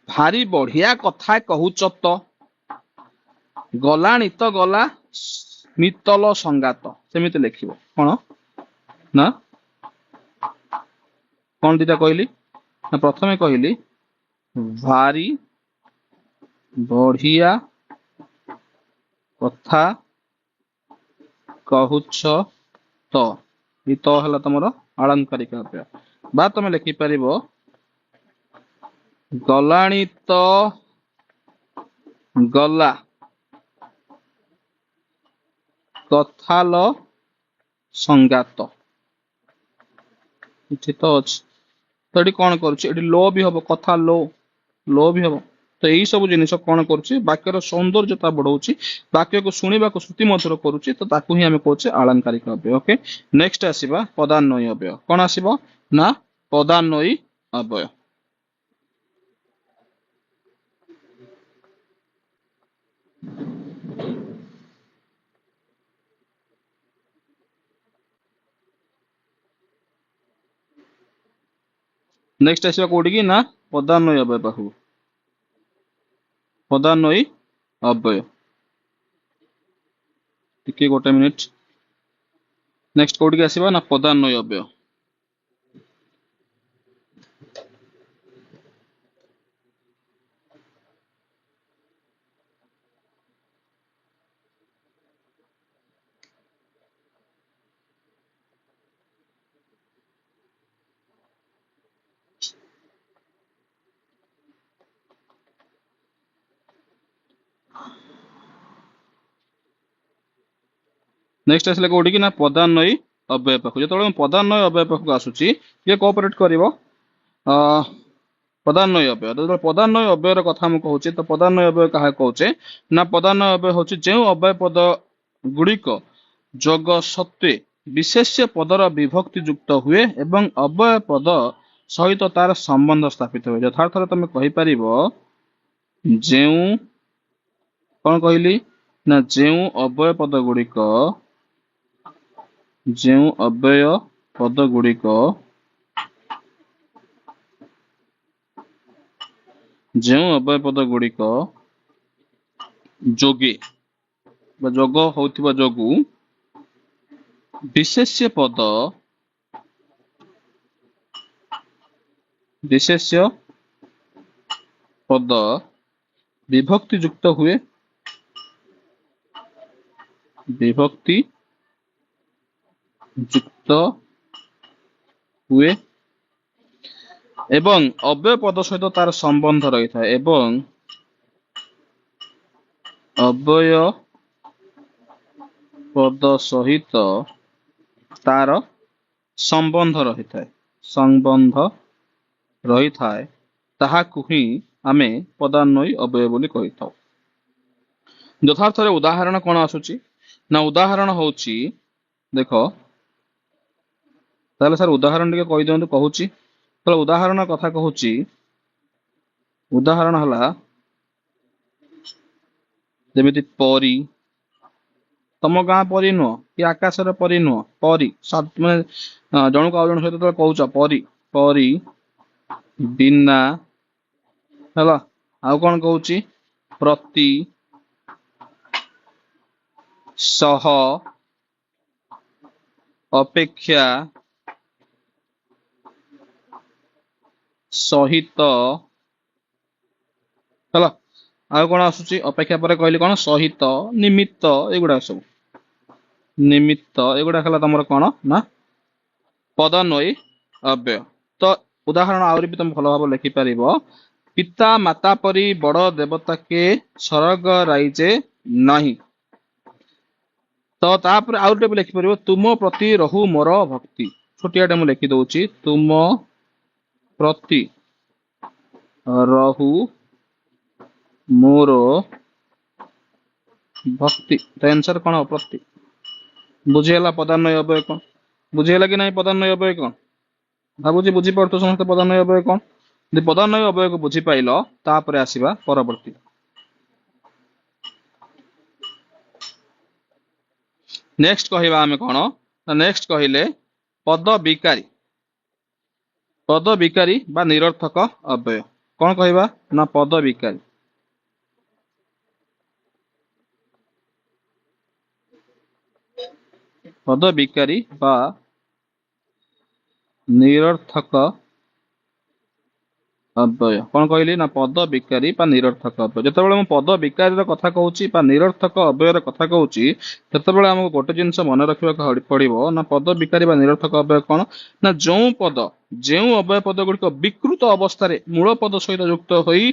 ଭାରି ବଢିଆ କଥା କହୁଛ ତ, ଗଲାଣି ତ ଗଲା ମିତଲ ସଂଗାତ, ସେମିତି ଲେଖିବ। କଣ ନା କଣ ଦିଟା କହିଲି ନା ପ୍ରଥମେ କହିଲି ଭାରି ବଢିଆ କଥା କହୁଛ ତ, ଏଇ ତ ହେଲା ତମର ଆଳଙ୍କାରିକ ଅବ୍ୟୟ। ବା ତମେ ଲେଖିପାରିବ ଗଲାଣି ତ ଗଲା କଥାଲ ସଂଗାତ, ଏଠି ତ ଅଛି। ତ ଏଠି କଣ କରୁଛି, ଏଠି ଲୋ ବି ହବ, କଥା ଲୋ, ଲୋ ବି ହବ। ତ ଏଇ ସବୁ ଜିନିଷ କଣ କରୁଛି, ବାକ୍ୟର ସୌନ୍ଦର୍ଯ୍ୟତା ବଢଉଛି, ବାକ୍ୟକୁ ଶୁଣିବାକୁ ଶ୍ରୁତି ମଧୁର କରୁଛି, ତ ତାକୁ ହିଁ ଆମେ କହୁଛେ ଆଳଙ୍କାରିକ ଅବ୍ୟୟ। ଓକେ, ନେକ୍ସଟ ଆସିବା ପଦାନ୍ୱୟୀ ଅବ୍ୟୟ। କଣ ଆସିବ ନା ପଦାନ୍ୱୟୀ ଅବ୍ୟୟ। ନେକ୍ସଟ ଆସିବା କୋଉଠିକି ନା ପଦାନ୍ୱୟୀ ଅବ୍ୟୟ ପାଖକୁ। ପଦାନ୍ୱୟୀ ଅବ୍ୟୟ, ଟିକେ ଗୋଟେ ମିନିଟ। ନେକ୍ସଟ କୋଉଠିକି ଆସିବା ନା ପଦାନ୍ୱୟୀ ଅବ୍ୟୟ। ନେକ୍ସଟ ଆସିଲେ କୋଉଠିକି ନା ପଦାନ୍ୱୟୀ ଅବ୍ୟୟ ପାଖକୁ। ଯେତେବେଳେ ମୁଁ ପଦାନ୍ୱୟୀ ଅବ୍ୟୟ ପାଖକୁ ଆସୁଛି, କିଏ କୋଅପରେଟ କରିବ? ପଦାନ୍ୱୟୀ ଅବ୍ୟୟ। ଯେତେବେଳେ ପଦାନ୍ୱୟୀ ଅବ୍ୟୟର କଥା ମୁଁ କହୁଛି, ତ ପଦାନ୍ୱୟୀ ଅବ୍ୟୟ କାହାକୁ କହୁଛେ ନା ପଦାନ୍ୱୟୀ ଅବ୍ୟୟ ହଉଛି ଯେଉଁ ଅବ୍ୟୟ ପଦ ଗୁଡ଼ିକ ଯୋଗ ସତ୍ତ୍ୱେ ବିଶେଷ୍ୟ ପଦର ବିଭକ୍ତି ଯୁକ୍ତ ହୁଏ ଏବଂ ଅବ୍ୟୟ ପଦ ସହିତ ତାର ସମ୍ବନ୍ଧ ସ୍ଥାପିତ ହୁଏ। ଯଥାର୍ଥରେ ତମେ କହିପାରିବ ଯେଉଁ, କଣ କହିଲି ନା ଯେଉଁ ଅବ୍ୟୟ ପଦ ଗୁଡ଼ିକ, ଯେଉଁ ଅବ୍ୟୟ ପଦ ଗୁଡ଼ିକ, ଯେଉଁ ଅବ୍ୟୟ ପଦ ଗୁଡ଼ିକ ଯୋଗେ ବା ଯୋଗ ହଉଥିବା ଯୋଗୁ ବିଶେଷ୍ୟ ପଦ, ବିଶେଷ୍ୟ ପଦ ବିଭକ୍ତି ଯୁକ୍ତ ହୁଏ, ବିଭକ୍ତି ଯୁକ୍ତ ହୁଏ ଏବଂ ଅବ୍ୟୟ ପଦ ସହିତ ତାର ସମ୍ବନ୍ଧ ରହିଥାଏ, ଏବଂ ଅବ୍ୟୟ ପଦ ସହିତ ତାର ସମ୍ବନ୍ଧ ରହିଥାଏ, ସମ୍ବନ୍ଧ ରହିଥାଏ, ତାହାକୁ ହିଁ ଆମେ ପଦାନ୍ୱୟୀ ଅବ୍ୟୟ ବୋଲି କହିଥାଉ। ଯଥାର୍ଥରେ ଉଦାହରଣ କଣ ଆସୁଛି ନା ଉଦାହରଣ ହଉଛି, ଦେଖ ତାହେଲେ ସାର୍ ଉଦାହରଣ ଟିକେ କହିଦିଅନ୍ତୁ, କହୁଛି। ତାହେଲେ ଉଦାହରଣ କଥା କହୁଛି, ଉଦାହରଣ ହେଲା ଯେମିତି ପରି, ତମ ଗାଁ ପରି ନୁହଁ କି ଆକାଶର ପରି ନୁହଁ, ପରି ମାନେ ଜଣକୁ ଆଉ ଜଣ ସହିତ ଯେତେବେଳେ କହୁଛ ପରି, ପରି ବିନା ହେଲା, ଆଉ କଣ କହୁଛି ପ୍ରତି, ସହ, ଅପେକ୍ଷା, ସହିତ ହେଲା, ଆଉ କଣ ଆସୁଛି ଅପେକ୍ଷା ପରେ କହିଲି କଣ ସହିତ, ନିମିତ୍ତ, ଏଗୁଡା ସବୁ ନିମିତ୍ତ, ଏଗୁଡା ହେଲା ତମର କଣ ନା ପଦାନ୍ୱୟୀ ଅବ୍ୟୟ। ତ ଉଦାହରଣ ଆହୁରି ବି ତମେ ଭଲ ଭାବରେ ଲେଖିପାରିବ, ପିତା ମାତା ପରି ବଡ ଦେବତାକେ ସରଗ ରାଇଜେ ନାହିଁ। ତ ତାପରେ ଆଉ ଗୋଟେ ବି ଲେଖିପାରିବ, ତୁମ ପ୍ରତି ରହୁ ମୋର ଭକ୍ତି। ଛୋଟିଆଟେ ମୁଁ ଲେଖିଦଉଛି, ତୁମ ପ୍ରତି ରହୁ ମୋର ଭକ୍ତି। ତ ଆନ୍ସର କଣ ହବ? ପ୍ରତି। ବୁଝିହେଲା ପଦାନ୍ୱୟୀ ଅବ୍ୟୟ କଣ? ବୁଝିହେଲା କି ନାହିଁ ପଦାନ୍ୱୟୀ ଅବ୍ୟୟ କଣ? ଭାବୁଛି ବୁଝିପାରୁଥିବ ସମସ୍ତେ ପଦାନ୍ୱୟୀ ଅବ୍ୟୟ କଣ। ଯଦି ପଦାନ୍ୱୟୀ ଅବ୍ୟୟକୁ ବୁଝିପାଇଲ, ତାପରେ ଆସିବା ପରବର୍ତ୍ତୀ। ନେକ୍ସଟ କହିବା ଆମେ କଣ ନା ନେକ୍ସଟ କହିଲେ ପଦବିକାରୀ, ପଦବିକାରୀ ବା ନିରର୍ଥକ ଅବ୍ୟୟ। କଣ କହିବା ନା ପଦବିକାରୀ। ପଦବିକାରୀ ବା ନିରର୍ଥକ ଅବ୍ୟୟ। କଣ କହିଲି ନା ପଦବିକାରୀ ବା ନିରର୍ଥକ ଅବ୍ୟୟ। ଯେତେବେଳେ ମୁଁ ପଦବିକାରୀର କଥା କହୁଛି ବା ନିରର୍ଥକ ଅବ୍ୟୟର କଥା କହୁଛି, ସେତେବେଳେ ଆମକୁ ଗୋଟେ ଜିନିଷ ମନେ ରଖିବାକୁ ପଡିବ ନା ପଦବିକାରୀ ବା ନିରର୍ଥକ ଅବ୍ୟୟ କଣ ନା ଯେଉଁ ପଦ, ଯେଉଁ ଅବ୍ୟୟ ପଦ ଗୁଡ଼ିକ ବିକୃତ ଅବସ୍ଥାରେ ମୂଳ ପଦ ସହିତ ଯୁକ୍ତ ହୋଇ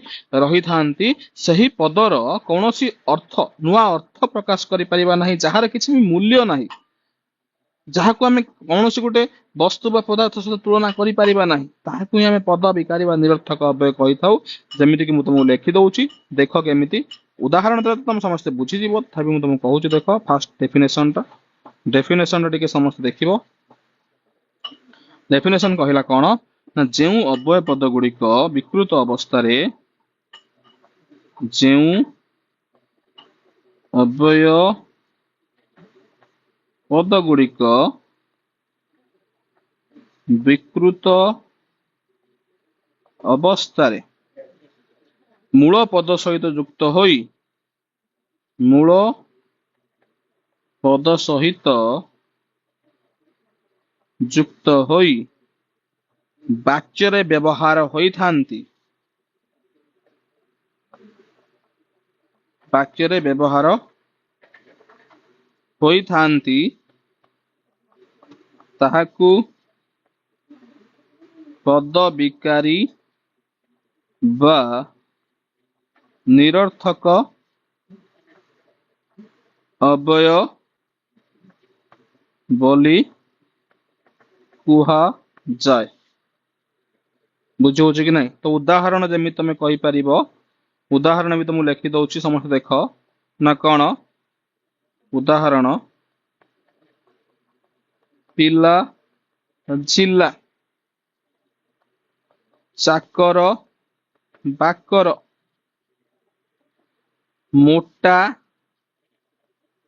ରହିଥାନ୍ତି, ସେହି ପଦର କୌଣସି ଅର୍ଥ, ନୂଆ ଅର୍ଥ ପ୍ରକାଶ କରିପାରିବା ନାହିଁ, ଯାହାର କିଛି ବି ମୂଲ୍ୟ ନାହିଁ, ଯାହାକୁ ଆମେ କୌଣସି ଗୋଟେ ବସ୍ତୁ ବା ପଦାର୍ଥ ସହିତ ତୁଳନା କରିପାରିବା ନାହିଁ, ତାହାକୁ ହିଁ ଆମେ ପଦ ବିକାରୀ ବା ନିରର୍ଥକ ଅବ୍ୟୟ କହିଥାଉ। ଯେମିତିକି ମୁଁ ତମକୁ ଲେଖିଦଉଛି, ଦେଖ କେମିତି ଉଦାହରଣ ଦେଲେ ତ ତମେ ସମସ୍ତେ ବୁଝିଯିବ, ତଥାପି ମୁଁ ତମକୁ କହୁଛି। ଦେଖ ଫାଷ୍ଟ ଡେଫିନେସନଟା, ଡେଫିନେସନଟା ଟିକେ ସମସ୍ତେ ଦେଖିବ। ଡେଫିନେସନ କହିଲା କଣ ନା ଯେଉଁ ଅବ୍ୟୟ ପଦ ଗୁଡ଼ିକ ବିକୃତ ଅବସ୍ଥାରେ, ଯେଉଁ ଅବ୍ୟୟ ପଦ ଗୁଡ଼ିକ ବିକୃତ ଅବସ୍ଥାରେ ମୂଳ ପଦ ସହିତ ଯୁକ୍ତ ହୋଇ, ମୂଳ ପଦ ସହିତ ଯୁକ୍ତ ହୋଇ ବାକ୍ୟରେ ବ୍ୟବହାର ହୋଇଥାନ୍ତି, ବାକ୍ୟରେ ବ୍ୟବହାର ହୋଇଥାନ୍ତି, ତାହାକୁ ପଦବିକାରୀ ବା ନିରର୍ଥକ ଅବ୍ୟୟ ବୋଲି କୁହାଯାଏ। ବୁଝି ହଉଛି କି ନାଇଁ? ତ ଉଦାହରଣ ଯେମିତି ତମେ କହିପାରିବ, ଉଦାହରଣ ବି ତ ମୁଁ ଲେଖି ଦଉଛି, ସମସ୍ତେ ଦେଖ ନା କଣ ଉଦାହରଣ। ପିଲା ଝିଲା, ଚାକର ବାକର, ମୋଟା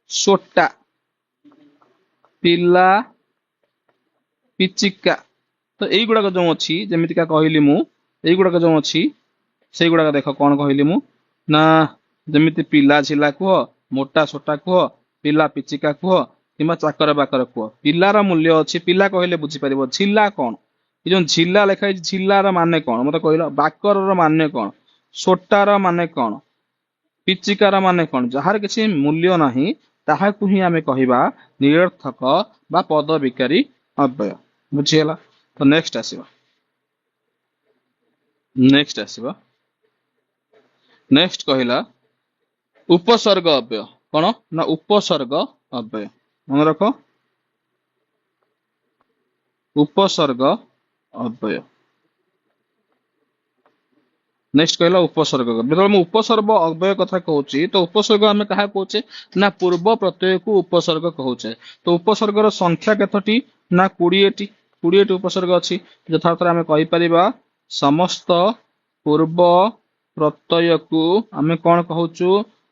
ସୋଟା, ପିଲା ପିଚିକା। ତ ଏଇଗୁଡାକ ଯୋଉ ଅଛି, ଯେମିତିକା କହିଲି ମୁଁ, ଏଇଗୁଡାକ ଯୋଉ ଅଛି ସେଇଗୁଡାକ ଦେଖ କଣ କହିଲି ମୁଁ ନା, ଯେମିତି ପିଲା ଝିଲା କୁହ, ମୋଟା ସୋଟା କୁହ, ପିଲା ପିଚିକା କୁହ, କିମ୍ବା ଚାକର ବାକର କୁହ। ପିଲାର ମୂଲ୍ୟ ଅଛି, ପିଲା କହିଲେ ବୁଝିପାରିବ। ଝିଲା କଣ? ଏ ଯୋଉ ଝିଲା ଲେଖା ହେଇଛି, ଝିଲାର ମାନେ କଣ ମତେ କହିଲ? ବାକରର ମାନେ କଣ? ସୋଟାର ମାନେ କଣ? ପିଚିକାର ମାନେ କଣ? ଯାହାର କିଛି ମୂଲ୍ୟ ନାହିଁ ତାହାକୁ ହିଁ ଆମେ କହିବା ନିରର୍ଥକ ବା ପଦବିକାରୀ ଅବ୍ୟୟ। ବୁଝିହେଲା? ତ ନେକ୍ସଟ ଆସିବା, ନେକ୍ସଟ ଆସିବା, ନେକ୍ସଟ କହିଲା ଉପସର୍ଗ ଅବ୍ୟୟ। କଣ ନା ଉପସର୍ଗ ଅବ୍ୟୟ। ମନେ ରଖ, ଉପସର୍ଗ ଅବ୍ୟୟ। ନେକ୍ସଟ କହିଲା ଉପସର୍ଗ। ଯେତେବେଳେ ମୁଁ ଉପସର୍ଗ ଅବ୍ୟୟ କଥା କହୁଛି, ତ ଉପସର୍ଗ ଆମେ କାହା କହୁଛେ ନା ପୂର୍ବ ପ୍ରତ୍ୟୟକୁ ଉପସର୍ଗ କହୁଛେ। ତ ଉପସର୍ଗର ସଂଖ୍ୟା କେତୋଟି ନା 20ଟି, 20ଟି ଉପସର୍ଗ ଅଛି। ଯଥାର୍ଥରେ ଆମେ କହିପାରିବା ସମସ୍ତ ପୂର୍ବ ପ୍ରତ୍ୟୟକୁ ଆମେ କଣ କହୁଛୁ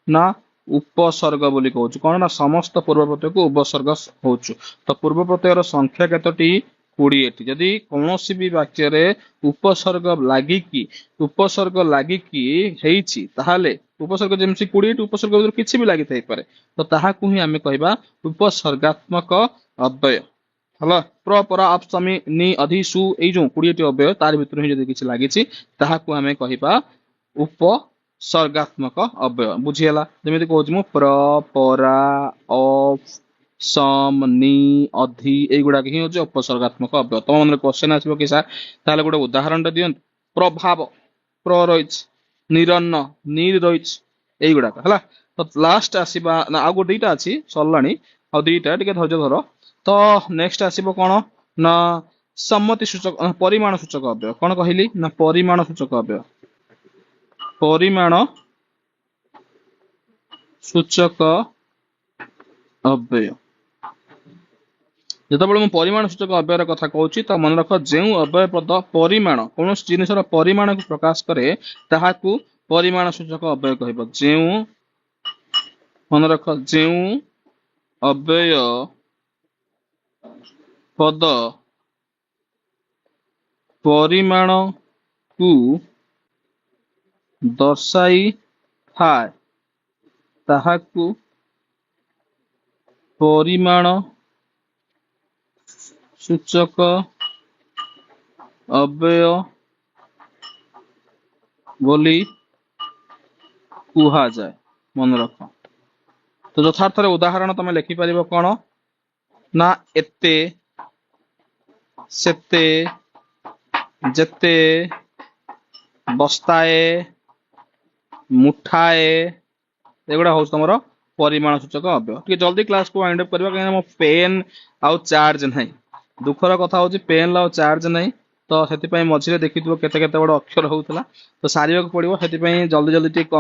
ନା ଉପସର୍ଗ ବୋଲି କହୁଛୁ। କଣ ନା ସମସ୍ତ ପୂର୍ବ ପ୍ରତ୍ୟୟକୁ ଉପସର୍ଗ କହୁଛୁ। ତ ପୂର୍ବ ପ୍ରତ୍ୟୟର ସଂଖ୍ୟା କେତୋଟି? 20ଟି। ଯଦି କୌଣସି ବି ବାକ୍ୟରେ ଉପସର୍ଗ ଲାଗିକି ହେଇଛି, ତାହେଲେ ଉପସର୍ଗ ଯେମିତି 20ଟି ଉପସର୍ଗ ଭିତରୁ କିଛି ବି ଲାଗିଥାଇପାରେ, ତ ତାହାକୁ ହିଁ ଆମେ କହିବା ଉପସର୍ଗାତ୍ମକ ଅବ୍ୟୟ। ହେଲା, ପ୍ର ପରା ଅପ୍ ସମି ନି ଅଧି ସୁ, ଏଇ ଯୋଉ 20ଟି ଅବ୍ୟୟ ତାର ଭିତରୁ ହିଁ ଯଦି କିଛି ଲାଗିଛି ତାହାକୁ ଆମେ କହିବା ଉପସର୍ଗାତ୍ମକ ଅବ୍ୟୟ। ବୁଝିହେଲା? ଯେମିତି କହୁଛି ମୁଁ, ପ୍ର ପରା ଅପ୍ ସମ୍ ନି ଅଧି, ଏଇଗୁଡାକ ହିଁ ହଉଛି ଉପସର୍ଗାତ୍ମକ ଅବ୍ୟୟ। ତମ ମନରେ କ୍ୱେଶ୍ଚନ ଆସିବ କି ସାର୍ ତାହେଲେ ଗୋଟେ ଉଦାହରଣଟା ଦିଅନ୍ତୁ। ପ୍ରଭାବ, ପ୍ର ରହିଛି, ନିରନ୍ନ, ନିର ରହିଛି, ଏଇଗୁଡାକ ହେଲା। ତ ଲାଷ୍ଟ ଆସିବା ନା ଆଉ ଗୋଟେ ଦିଟା ଅଛି, ସରିଲାଣି ଆଉ ଦିଟା, ଟିକେ ଧୈର୍ଯ୍ୟ ଧର। ତ ନେକ୍ସଟ ଆସିବ କଣ ନା ସମ୍ମତି ସୂଚକ, ପରିମାଣ ସୂଚକ ଅବ୍ୟୟ। କଣ କହିଲି ନା ପରିମାଣ ସୂଚକ ଅବ୍ୟୟ। ପରିମାଣ ସୂଚକ ଅବ୍ୟୟ। ଯେତେବେଳେ ମୁଁ ପରିମାଣ ସୂଚକ ଅବ୍ୟୟର କଥା କହୁଛି, ତ ମନେ ରଖ ଯେଉଁ ଅବ୍ୟୟ ପଦ ପରିମାଣ, କୌଣସି ଜିନିଷର ପରିମାଣକୁ ପ୍ରକାଶ କରେ ତାହାକୁ ପରିମାଣ ସୂଚକ ଅବ୍ୟୟ କହିବ। ଯେଉଁ, ମନେ ରଖ, ଯେଉଁ ଅବ୍ୟୟ ପଦ ପରିମାଣକୁ ଦର୍ଶାଇଥାଏ ତାହାକୁ ପରିମାଣ ସୂଚକ ଅବ୍ୟୟ ବୋଲି କୁହାଯାଏ। ମନେ ରଖ। ତ ଯଥାର୍ଥରେ ଉଦାହରଣ ତମେ ଲେଖିପାରିବ କଣ ନା ଏତେ, ସେତେ, ଯେତେ, ବସ୍ତାଏ, ମୁଠାଏ, ଏଗୁଡା ହଉଛି ତମର ପରିମାଣ ସୂଚକ ଅବ୍ୟୟ। ଟିକେ ଜଲ୍ଦି କ୍ଲାସକୁ ୱାଇଣ୍ଡ ଅପ୍ କରିବା, କାହିଁକିନା ମୋ ପେନ୍ ଆଉ ଚାର୍ଜ ନାହିଁ। ଦୁଃଖର କଥା ହଉଛି ପେନ୍ ଆଉ ଚାର୍ଜ ନାହିଁ, ତ ସେଥିପାଇଁ ମଝିରେ ଦେଖିଥିବ କେତେ କେତେ ବଡ ଅକ୍ଷର ହଉଥିଲା, ତ ସାରିବାକୁ ପଡିବ। ସେଥିପାଇଁ ଜଲ୍ଦି ଜଲ୍ଦି ଟିକେ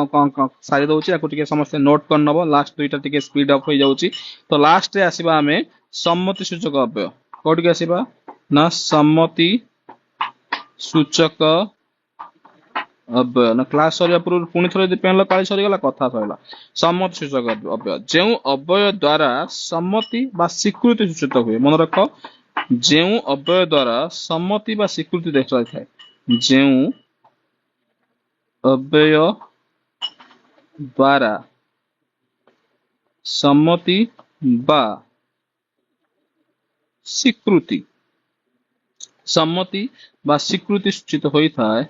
ସାରି ଦଉଛି, ଆକୁ ଟିକେ ସମସ୍ତେ ନୋଟ୍ କରିନବ। ଲାଷ୍ଟ ଦୁଇଟା ଟିକେ ସ୍ପିଡ୍ ଅପ୍ ହେଇଯାଉଛି। ତ ଲାଷ୍ଟରେ ଆସିବା ଆମେ ସମ୍ମତି ସୂଚକ ଅବ୍ୟୟ। କୋଉଠିକି ଆସିବା ନା ସମ୍ମତି ସୂଚକ ଅବ୍ୟୟ। ନା କ୍ଲାସ ସରିବା ପୂର୍ବରୁ ପୁଣି ଥରେ ଯଦି ପେନ୍ କାଳି ସରିଗଲା, କଥା ସରିଲା। ସମ୍ମତି ସୂଚକ ଅବ୍ୟୟ, ଯେଉଁ ଅବ୍ୟୟ ଦ୍ୱାରା ସମ୍ମତି ବା ସ୍ୱୀକୃତି ସୂଚିତ ହୁଏ। ମନେ ରଖ, ଯେଉଁ ଅବ୍ୟୟ ଦ୍ୱାରା ସମ୍ମତି ବା ସ୍ୱୀକୃତି ଦର୍ଶାଇଥାଏ, ଯେଉଁ ଅବ୍ୟୟ ଦ୍ୱାରା ସମ୍ମତି ବା ସ୍ୱୀକୃତି, ସମ୍ମତି ବା ସ୍ୱୀକୃତି ସୂଚିତ ହୋଇଥାଏ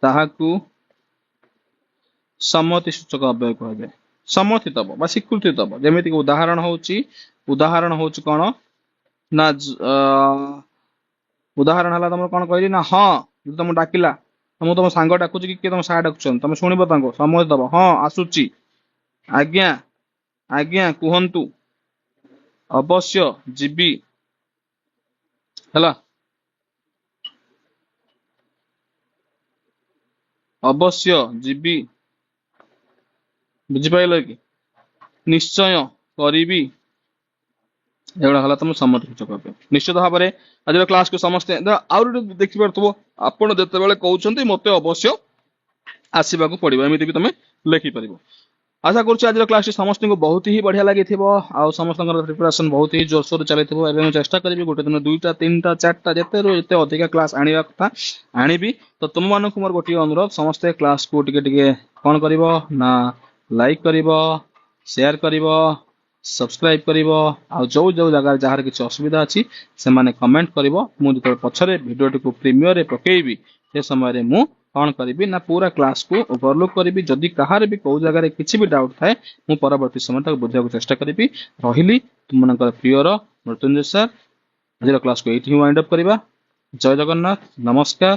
ତାହାକୁ ସମ୍ମତି ସୂଚକ ଅବ୍ୟୟ କୁହାଯାଏ। ସମ୍ମତି ଦବ ବା ସ୍ୱୀକୃତି ଦବ। ଯେମିତିକି ଉଦାହରଣ ହଉଛି, ଉଦାହରଣ ହଉଛି କଣ ନା, ଉଦାହରଣ ହେଲା ତମର କଣ କହିଲି ନା, ହଁ ଯଦି ତମକୁ ଡାକିଲା, ମୁଁ ତମ ସାଙ୍ଗ ଡାକୁଛି କି କିଏ ତମ ସାର୍ ଡାକୁଛନ୍ତି, ତମେ ଶୁଣିବ ତାଙ୍କୁ, ସମ୍ମତି ଦବ, ହଁ ଆସୁଛି, ଆଜ୍ଞା ଆଜ୍ଞା କୁହନ୍ତୁ, ଅବଶ୍ୟ ଯିବି, ହେଲା, ଅବଶ୍ୟ ଯିବି, ବୁଝିପାରିଲ କି, ନିଶ୍ଚୟ କରିବି। ଏଗୁଡ଼ା ହେଲା ତମ ସମ୍ମତି ସୂଚକ ଅବ୍ୟୟ। ନିଶ୍ଚିତ ଭାବରେ ଆଜିର କ୍ଲାସକୁ ସମସ୍ତେ ଆହୁରି ଦେଖିପାରୁଥିବ, ଆପଣ ଯେତେବେଳେ କହୁଛନ୍ତି ମତେ ଅବଶ୍ୟ ଆସିବାକୁ ପଡିବ, ଏମିତି ବି ତମେ ଲେଖିପାରିବ। ଆଶା କରୁଛି ଆଜିର କ୍ଲାସଟି ସମସ୍ତଙ୍କୁ ବହୁତ ହିଁ ବଢିଆ ଲାଗିଥିବ ଆଉ ସମସ୍ତଙ୍କର ପ୍ରିପାରେସନ ବହୁତ ହିଁ ଜୋରସୋରରେ ଚାଲିଥିବ। ଏବେ ମୁଁ ଚେଷ୍ଟା କରିବି ଗୋଟେ ଦିନ 2ଟା 3ଟା 4ଟା ଯେତେରୁ ଯେତେ ଅଧିକା କ୍ଲାସ ଆଣିବା କଥା ଆଣିବି। ତ ତୁମମାନଙ୍କୁ ମୋର ଗୋଟିଏ ଅନୁରୋଧ, ସମସ୍ତେ କ୍ଲାସକୁ ଟିକେ ଟିକେ କଣ କରିବ ନା ଲାଇକ୍ କରିବ, ସେୟାର କରିବ, ସବସ୍କ୍ରାଇବ କରିବ, ଆଉ ଯୋଉ ଯୋଉ ଜାଗାରେ ଯାହାର କିଛି ଅସୁବିଧା ଅଛି ସେମାନେ କମେଣ୍ଟ କରିବ। ମୁଁ ଯେତେବେଳେ ପଛରେ ଭିଡ଼ିଓଟିକୁ ପ୍ରିମିୟରରେ ପକେଇବି ସେ ସମୟରେ ମୁଁ କଣ କରିବି ନା ପୁରା କ୍ଲାସକୁ ଓଭରଲୁକ୍ କରିବି। ଯଦି କାହାର ବି କୋଉ ଜାଗାରେ କିଛି ବି ଡାଉଟ୍ ଥାଏ ମୁଁ ପରବର୍ତ୍ତୀ ସମୟରେ ତାକୁ ବୁଝିବାକୁ ଚେଷ୍ଟା କରିବି। ରହିଲି ତୁମମାନଙ୍କର ପ୍ରିୟର ମୃତ୍ୟୁଞ୍ଜୟ ସାର୍। ଆଜିର କ୍ଲାସକୁ ଏଇଠି ହିଁ ୱାଇଣ୍ଡ ଅପ୍ କରିବା। ଜୟ ଜଗନ୍ନାଥ, ନମସ୍କାର।